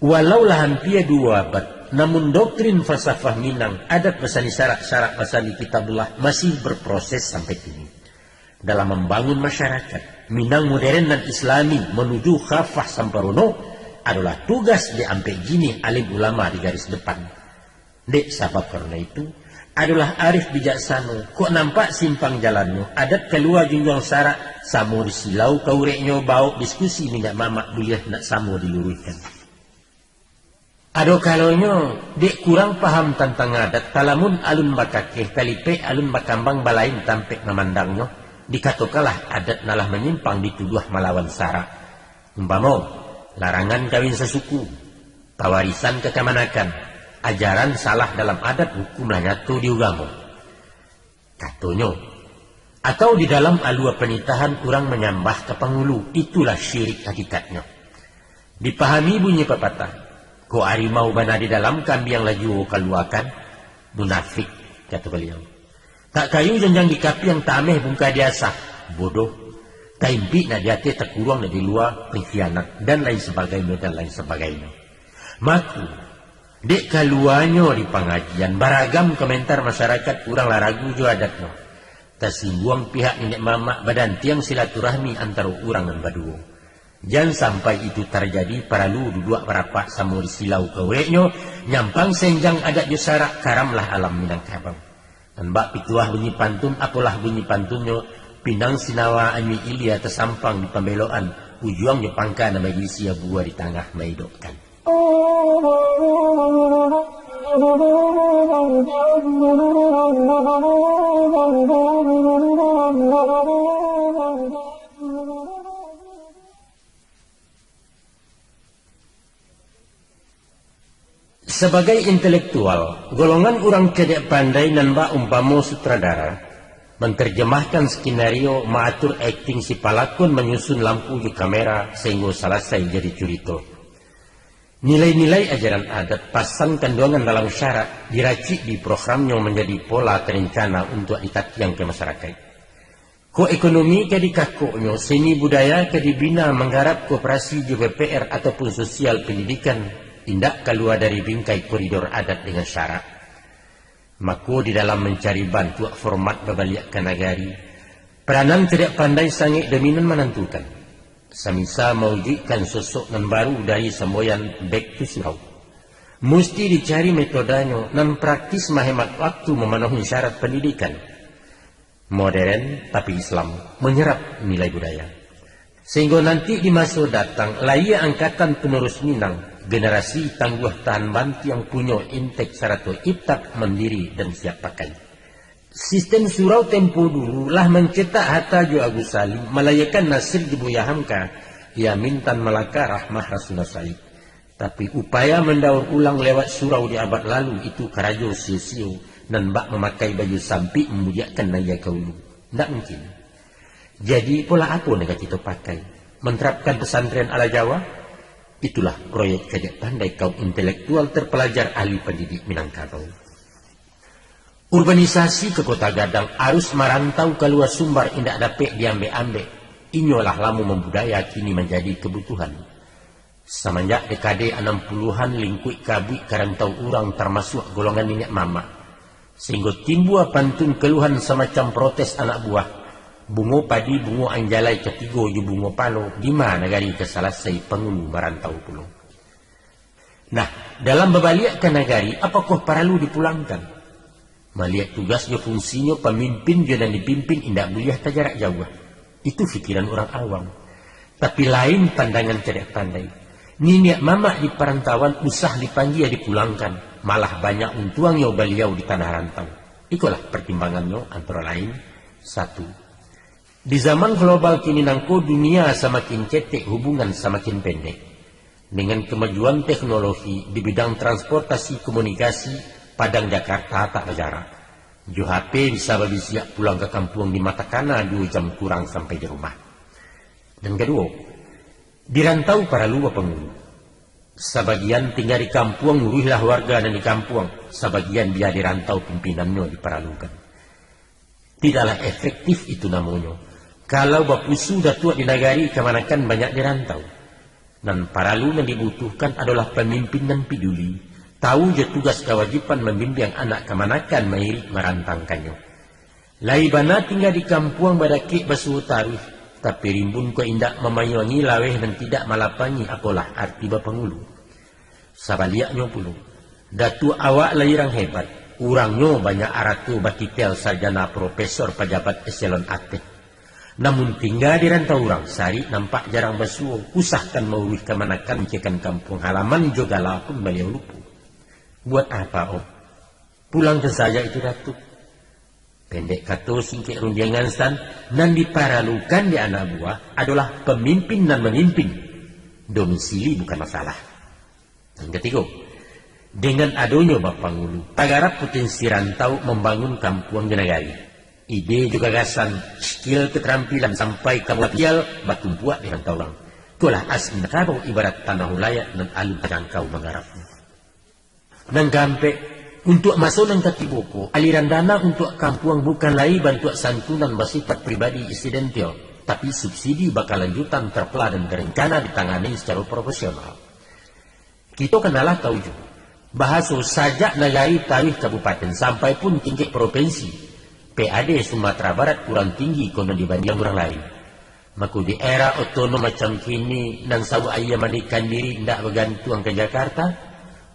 Walau lah ampia duo abad, namun doktrin falsafah Minang, adat basandi syarak, syarak basandi Kitabullah, masih berproses sampai kini. Dalam mambangun masyarakat, Minang modern nan Islami manuju khafah samparono, adolah tugas dek ampek jinih alim ulama di garis depan. Dek sabab karano itu, adolah arif bijaksano, kok nampak simpang jalannyo, adat kalua junjuang syarak, samo disilau kaureknyo, baok diskusi minyak mamak, buliah nak samo diluruihkan. Ado kalonyo, dek kurang paham tantang adat, talamun alun bakakeh, talipek alun bakambang, balain tampek mamandangnyo, dikatokanlah adat nan lah manyimpang, dituduah malawan syarak. Umpamo, larangan kawin sasuku, pawarisan kakamanakan, ajaran salah dalam adat, hukum lah nyato di ugamo. Katonyo, atau di dalam alua panitahan urang manyambah ka pangulu, itulah syirik hakikatnyo. Dipahami bunyi papatah, kok arimau bana di dalam, kambiang lah juo kaluakan, munafik, kato baliau. Tak kayu janjang dikapiang, tak ameh bungka diasah, bodoh. Tak impik nak di ateh, takuruang nak di lua, pengkhianat, dan lain sabagainyo, dan lain sabagainyo. Mako, dek kaluanyo di pangajian, baragam komentar masyarakat, urang lah ragu jo adatnyo. Tasingguang pihak niniak mamak, badantiang silaturahmi antaro urang nan baduo. Jan sampai itu tarjadi, paralu duduak barapak samo disilau kaureknyo, nyampang senjang adat jo syarak, karamlah alam Minangkabau. Nan bak pituah bunyi pantun, apolah bunyi pantunnyo, Pinang sinawa anyuik ilia, tasampang di pambelokan, ujuang jo pangka nan baisi, abuah di tangah maidokkan. Sabagai intelektual, golongan urang cadiak pandai nan bak umpamo sutradara, mantarjamahkan skenario, maatur akting si palakun, manyusun lampu jo kamera, sainggo salasai jadi curito. Nilai-nilai ajaran adat, pasan kanduangan dalam syarak, diracik di programnyo manjadi pola tarencana untuak ditatiang ka masarakaik. Kok ekonomi ka dikakoknyo, seni budaya ka dibina manggarap koperasi jo P P R ataupun sosial pendidikan, indak kalua dari bingkai koridor adat dengan syarak. Mako, di dalam mancari bantuak format babaliak ka nagari, Peranan cadiak pandai sangaik dominan manantukan. Samisa mawujuikkan sosok nan baru dari samboyan back to surau, musti dicari metodanyo nan praktis, mahemat waktu, mamanuhi syarat pandidikan moderen tapi Islam, manyarap nilai budaya. Sahinggo nanti di maso datang, lahia angkatan panarus Minang, generasi tangguah tahan bantiang, punyo intek sarato iptak, mandiri dan siap pakai. Sistem surau tempo dulu lah mancetak Hatta jo Agus Salim, malahiakan Nasir jo Buya Hamka, Yamin Tan Malaka, Rahmah Rasuna Said. Tapi, upaya mandaur ulang lewat surau di abad lalu, itu karajo sio-sio, nan bak mamakai baju sampik, mamudiakkan naya ka ulu. Ndak mungkin. Jadi, pola apo nan ka kito pakai? Manterapkan pesantren ala Jawa? Itulah proyek cadiak pandai kaum intelektual terpelajar, ahli pandidik Minangkabau. Urbanisasi ka Kota Gadang, arus marantau kalua Sumbar indak dapek diambek-ambek. Inyo lah lamo mambudaya, kini manjadi kabutuhan. Samanjak dekade anam puluahan, lingkuik kabuik ka rantau urang, tarmasuak golongan niniak mamak. Sahinggo timbua pantun kaluhan samacam protes anak buah, bungo padi, bungo anjalai katigo jo bungo palo, dima nagari ka salasai pangulu marantau pulo. Nah, dalam babaliak ka nagari, apokoh paralu dipulangkan? Maliek tugas jo fungsinyo, pamimpin jo nan dipimpin indak buliah tajarak jauah. Itu pikiran urang awam. Tapi lain pandangan cadiak pandai. Niniak mamak di parantauan usah dipanggia dipulangkan, malah banyak untuangnyo baliau di tanah rantau. Ikolah partimbangannyo, antara lain, satu, di zaman global kini nangko, dunia samakin cetek, hubungan samakin pendek. Dengan kemajuan teknologi di bidang transportasi komunikasi, Padang Jakarta tak bajarak. Jo H P bisa babisiak pulang ka kampuang di matakana duo jam kurang sampai di rumah. Nan kaduo, di rantau paralu bapangulu. Sabagian tingga di kampuang, uruihlah warga nan di kampuang, sabagian bia di rantau, pimpinannyo diparalukan. Tidaklah efektif itu namonyo. Kalau bapusu datuak di nagari, kamanakan banyak di rantau. Nan paralu, nan dibutuhkan adolah pamimpin nan piduli, tahu jo tugas kawajiban mambimbiang anak kamanakan, mairik marantangkannyo. Lai bana tingga di kampuang badakek basuo taruih, tapi rimbun kok indak mamayuangi, laweh nan tidak malapangi, apolah arti bapangulu. Sabaliaknyo pulo, datuak awak lai rang hebat, urangnyo banyak arato, batitel sarjana, profesor, pajabat eselon ateh. Namun tingga di rantau urang, sarik nampak jarang basuo, usahkan mauruih kamanakan, mamikiakan kampuang halaman jo gala pun baliau lupo. Buat apa, oh? Pulangkan saja itu datuak. Pendek kato, singkek rundiang, nan diparalukan di anak buah adolah pamimpin nan mamimpin. Domisili bukan masalah. Nan katigo, dengan adonyo bapangulu, tagarap potensi rantau mambangun kampuang jo nagari. Ide jo gagasan, skill, keterampilan, sampai ka modal batumpuak di rantau urang. Itulah asa Minangkabau, ibarat tanah ulayak nan alun tajangkau manggarapnyo. Nan kaampek, untuak maso nan katibo ko, aliran dana untuak kampuang bukan lai bantuak santunan basifat pribadi insidentil, tapi subsidi bakalanjutan, terpela dan berencana ditangani secara profesional. Kito kan alah tahu juo, bahaso sajak nagari taruih kabupaten sampai pun tingkek provinsi, P A D Sumatera Barat kurang tinggi konon dibandiang urang lain. Mako di era otonom macam kini, nan sabuk aia mandikan diri indak bagantuang ka Jakarta,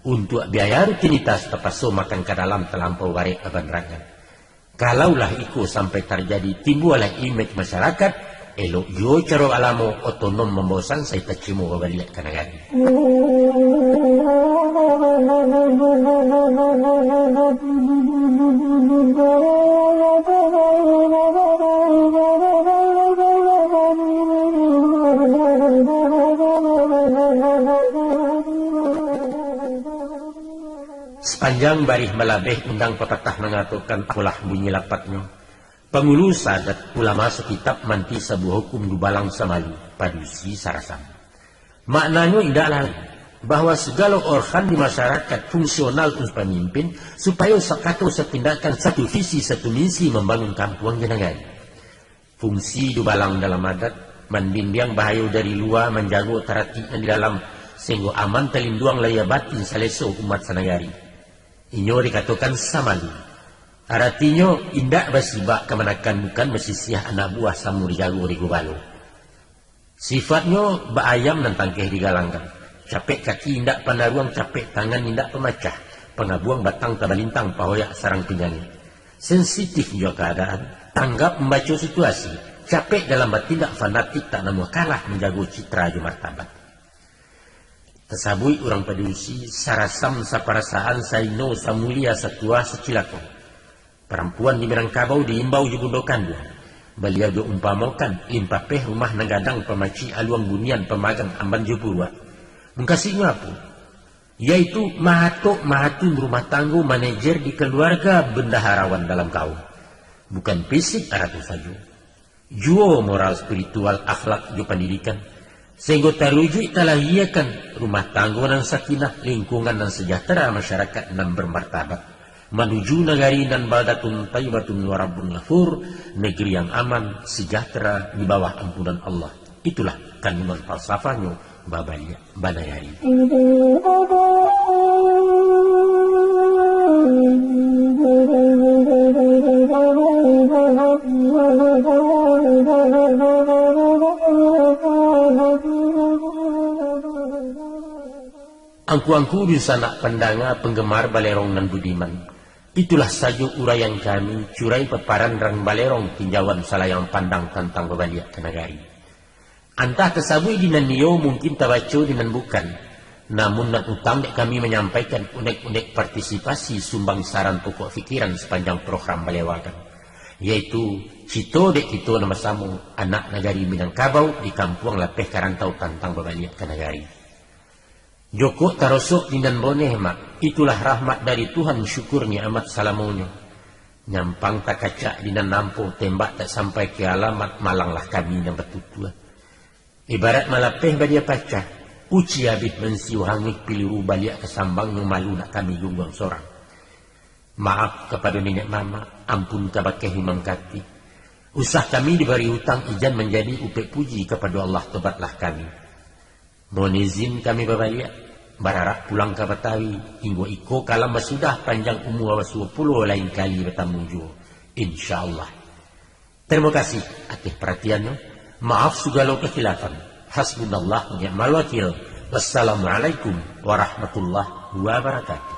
untuak biaya rutinitas tapaso makan ka dalam talampau barek aban rangan. Kalaulah iko sampai tarjadi, timbualah imej masyarakat, elok juo caro alamo otonom mambaosan sai tacimo babaliak ka nagari. Sapanjang barih malabeh, undang papatah mangatokan, apolah bunyi lapatnyo, pangulu sadat ulama sakitab, manti sabuah hukum, dubalang samalu, padusi sarasam. Maknanyo indak lain, bahwa sagalo organ di masyarakat fungsional untuak pamimpin, supayo sakato satindakan, satu visi, satu misi, mambangun kampuang jo nagari. Fungsi dubalang dalam adat, mambimbiang bahayo dari lua, manjago taratik nan di dalam, sahinggo aman talinduang lahia batin saleso umat sanagari. Inyo dikatokan samalu. Aratinyo, indak basibak kamanakan, bukan basisiah anak buah samo dijago di gubalo. Sifatnyo ba-ayam nan tangkeh digalanggang. Capek kaki indak panaruang, capek tangan indak pamacah. Pangabuang batang tabalintang, pahoyak sarang pinyani. Sensitif jo kaadaan, tanggap mambaco situasi, capek dalam batindak, fanatik tak namuah kalah, manjago citra jo martabat. Tasabuik urang padusi, sarasam saparasaan, saino samulia, satua sacilako. Parampuan di Minangkabau diimbau jo bundo kanduang. Baliau jo umpamokan, limpapeh rumah nan gadang, pamacik aluang bunian, pamagang amban jo buruak. Mukasuiknyo apo? Yaitu mahatok mahatun rumah tanggo, manajer di kaluarga, bendaharawan dalam kaum. Bukan fisik arato sajo, juo moral, spiritual, akhlak, jo pandidikan, sahinggo tarujuik talahiakan rumah tanggo nan sakinah, lingkungan nan sejahtera, masyarakat nan bermartabat, manuju nagari nan baldatun thayyibatun wa rabbun ghafur, negeri yang aman, sejahtera, di bawah ampunan Allah. Itulah kandungan falsafahnyo babaliak banagari. Angku-angku dunsanak pandanga, penggemar Balerong nan budiman, itulah sajo uraian kami, curai paparan rang Balerong, tinjauan salayang pandang tantang babaliak ka nagari. Antah tasabuik di nan iyo, mungkin tabaco di nan bukan. Namun nan utang dek kami manyampaikan unek-unek partisipasi sumbang saran pokok pikiran sapanjang program balewakan, yaitu cito dek kito nan basamo, anak nagari Minangkabau di kampuang lapeh ka rantau tantang babaliak ka nagari. Jokok tarosok di nan boneh, Mak, itulah rahmat dari Tuhan, syukur nikmat salamonyo. Nyampang takacak di nan nampo, tembak tak sampai ka alamat, malanglah kami nan batutua. Ibarat malapeh badia pacah, uci abih mansiu hangih, piliru baliak ka sambangnyo, malu nak kami gungguang sorang. Maaf kapado niniak mamak, ampun ka bakeh imam kati. Usah kami dibari utang, ijan manjadi upek puji kapado Allah, tobatlah kami. Mohon izin kami babaliak, bararak pulang ka Batawi, inggo iko kalam basudah, panjang umua basuo pulo, lain kali batamu juo, insyaallah. Tarimo kasih ateh paratiannyo. Maaf sugalo kakhilafan. Hasbunallah wa ni'mal wakil. Wassalamualaikum warahmatullahi wabarakatuh.